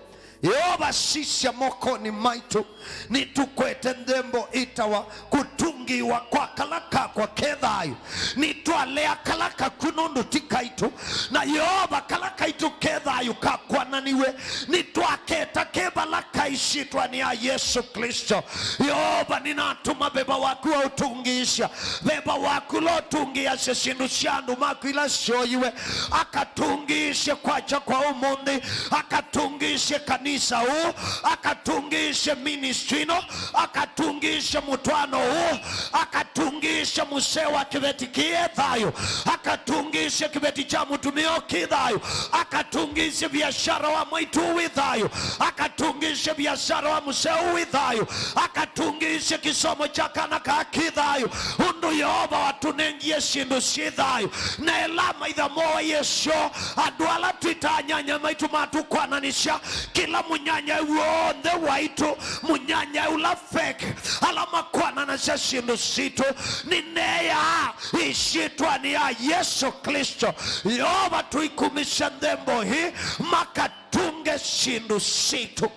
Yeova, sisya mokonĩ maitũ, nĩtũkwete nthembo ĩtawa kũtũngĩĩwa kwa kala kakwa ke thayũ. Nĩtwalea kala kaku nũndũ ti kaitũ. Na Yeova, kala kaitũ ke thayũ kakwananĩw'e, nĩtwaketa ke vala kaĩ ĩsyĩtwanĩ ya Yesũ Klĩsto. Yeova, nĩnatũma veva waku wa ũtũngĩĩsya, veva waku ũla ũtũngĩĩasya syĩndũ sya andũ maku ila syoiwe, akatũngĩĩsye kwakya kwa ũmũnthĩ, akatũngĩĩsye kanisa ũũ, akatũngĩĩsye ministry ĩno, akatũngĩĩsye mũtwaano ũũ, akatũngĩĩsye mũsee wa kĩveti kĩĩ e thayũ, akatũngĩĩsye kĩveti kya mũtumĩa ũũ kĩ thayũ, akatũngĩĩsye viashara wa mwaitũ ũũ wĩ thayũ, akatũngĩĩsye viashara wa mũsee ũũ wĩ thayũ, akatũngĩĩsye kĩsomo kya kana kaa kĩ thayũ, ũndũ Yeova watũnengie syĩndũ syĩ thayũ. Na ĩla maitha moo waĩe syo, andũ ala twĩtaa nyanya maitũ matũkwananĩsya, kĩla mũnyanyae w'onthe waitũ, mũnyanyae ũla fake, ala makwananasya syĩndũ sitũ, nĩneeaa ĩsyĩtwanĩ ya Yesũ Klĩsto. Yeova, tũikumĩsya nthembo ĩĩ, makatũnge syĩndũ sitũ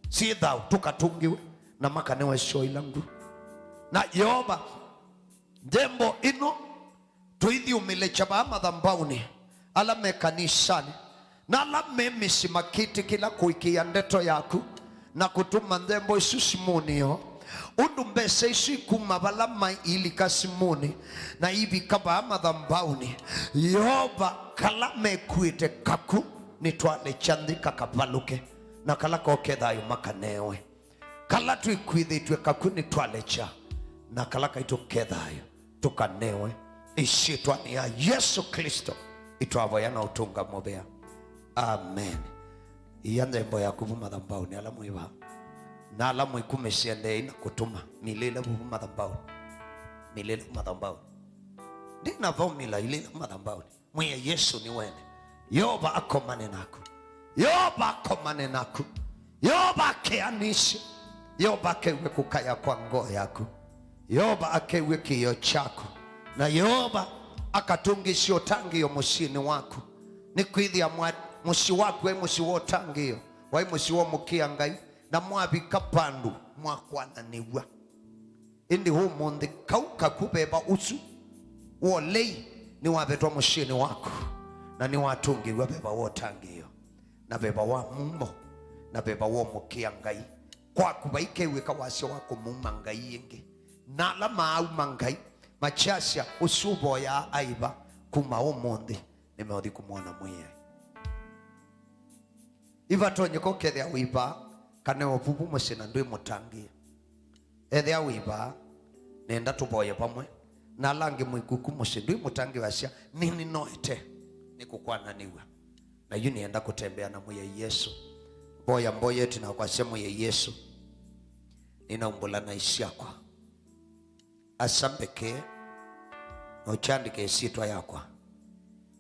syĩ thayũ, tũkatũngĩwe na makanewe syo ila ngw'ũ. Na Yeova, nthembo ĩno tũithi ũmĩlekya vaa mathambaũnĩ, ala me kanisanĩ, na ala me mĩsyĩ makĩtĩkĩla kũĩkĩĩa ndeto yaku na kũtũma nthembo isu simũnĩ yoo, ũndũ mbesa isu ikuma vala maĩ ilika simũnĩ na ivika vaa mathambaũnĩ. Yeova, kala mekuĩte kaku, nĩtwalekya nthĩ kakavalũke, na kala koke thayũ makanewe. Kala twĩkwĩthĩtw'e kaku nĩtwalekya, na kala kaitũ ke thayũ tũkanewe. Ĩsyĩtwanĩ ya Yesũ Klĩsto itwavoya na ũtũnga mũvea. Amen. Ia nthembo yaku vu mathambaũnĩ ala mwĩ vaa. Na ala mwĩkumĩsye ndeei na kũtũma, milĩle vu mathambaũnĩ. Milĩle vu mathambaũnĩ. Ndĩ na formula, ilĩle vu mathambaũnĩ. Mwĩe Yesũ nĩ wene. Yeova akomane naku. Yeova akomane naku. Yeova akeanĩsye. Yeova akew'e kũkaya kwa ngoo yaku. Yeova akew'e kĩĩo kyaku. Na Yeova akatũngĩsye ũtangĩĩo mũsyĩnĩ waku. Nĩkwĩthĩa mwa-, mũsyĩ waku waĩ mũsyĩ wa ũtangĩĩo, waĩ mũsyĩ wa ũmũkĩa Ngai, na mwavika vandũ mwakwananĩw'a. Ĩndĩ ũmũnthĩ, kau kaku veva ũsu wa ũlei nĩwavetwa mũsyĩnĩ waku, na nĩwatũngĩw'a veva wa ũtangĩĩo, na veva wa mumo, na veva wa ũmũkĩa Ngai, Kwaku vaikew'ĩka wasya wa kũmuma Ngai ĩngĩ. Na ala maauma Ngai, makyasya, "Ũsu ũvoyaa aĩva, kuma ũmũnthĩ nĩmeũthi kũmwona Mwĩai." Ivatonyeka ũkethĩa wĩ vaa, kana ũvuvu mũsyĩ na ndwĩ mũtangĩĩa. Ethĩa wĩ vaa, nenda tũvoye vamwe na ala angĩ mwĩ kuku mũsyĩ, ndwĩ mũtangĩĩa, wasya, "Nĩnĩnoete nĩ kũkwananĩw'a." Na yu nĩenda kũtembea na Mwĩai Yesũ. Voya mboya ĩtina kwasya, "Mwĩai Yesũ, nĩnaumbũla naĩ syakwa. Asa mbekee na ũkyandĩke ĩsyĩtwa yakwa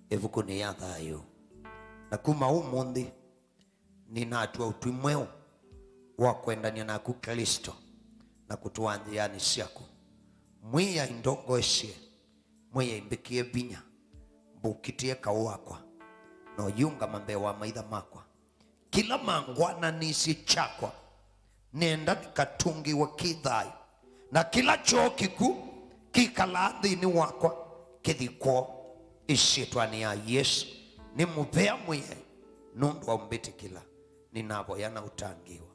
ĩvukunĩ ya thayũ. Na kuma ũmũnthĩ, nĩnatw'a ũtwi mweũ wa kwendany'a naku Klĩsto na kũtũa nzĩanĩ syaku. Mwĩai ndongoesye, Mwĩai mbĩkĩe vinya, mbũkitĩe kaũ wakwa, na ũyĩũngama mbee wa maitha makwa. Kĩla mangwananĩsye kyakwa, nenda nĩkatũngĩwe kĩ thayũ, na kĩla kyoo kĩkw'ũ kĩkalaa nthĩnĩ wakwa kĩthi kwoo." Ĩsyĩtwanĩ ya Yesũ, nĩ mũvea Mwĩai nũndũ wa ũmbĩtĩkĩla. Nĩnavoya na ũtangĩĩwa.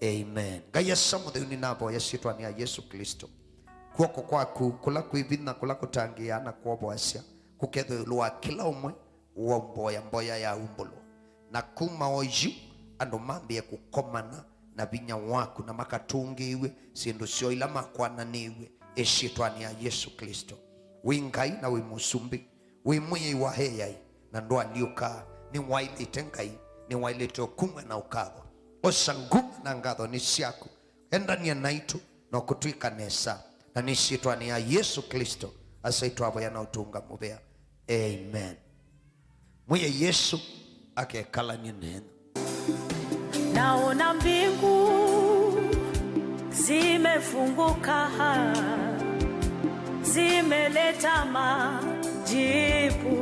Amen. Ngai Asa Mũtheu, nĩnavoya syĩtwanĩ ya Yesũ Klĩsto, kw'oko kwaku kũla kwĩ vinya, kũla kũtangĩĩaa na kwovoasya, kũkethwe ĩũlũ wa kĩla ũmwe waumbũĩa mboya ya umbũlwa. Na kuma oyu, andũ mambĩe kũkomana na vinya waku na makatũngĩĩw'e syĩndũ syoo ila makwananĩw'e ĩsyĩtwanĩ ya Yesũ Klĩsto. Wĩ Ngai na wĩ Mũsumbĩ, wĩ Mwĩai wa eyai, na ndwalyũkaa. Nĩwaĩlĩte Ngai, nĩwaĩlĩte ũkumw'a na ũkathwa. Osa nguma na ngatho nĩ syaku. Endany'a naitũ na ũkũtwĩka nesa. Na nĩ syĩtwanĩ ya Yesũ Klĩsto, Asa, twavoya na ũtũnga mũvea. Amen. Mwĩai Yesũ akekalany'e nenyu. Naona mbingu zimefunguka, zimeleta majibu.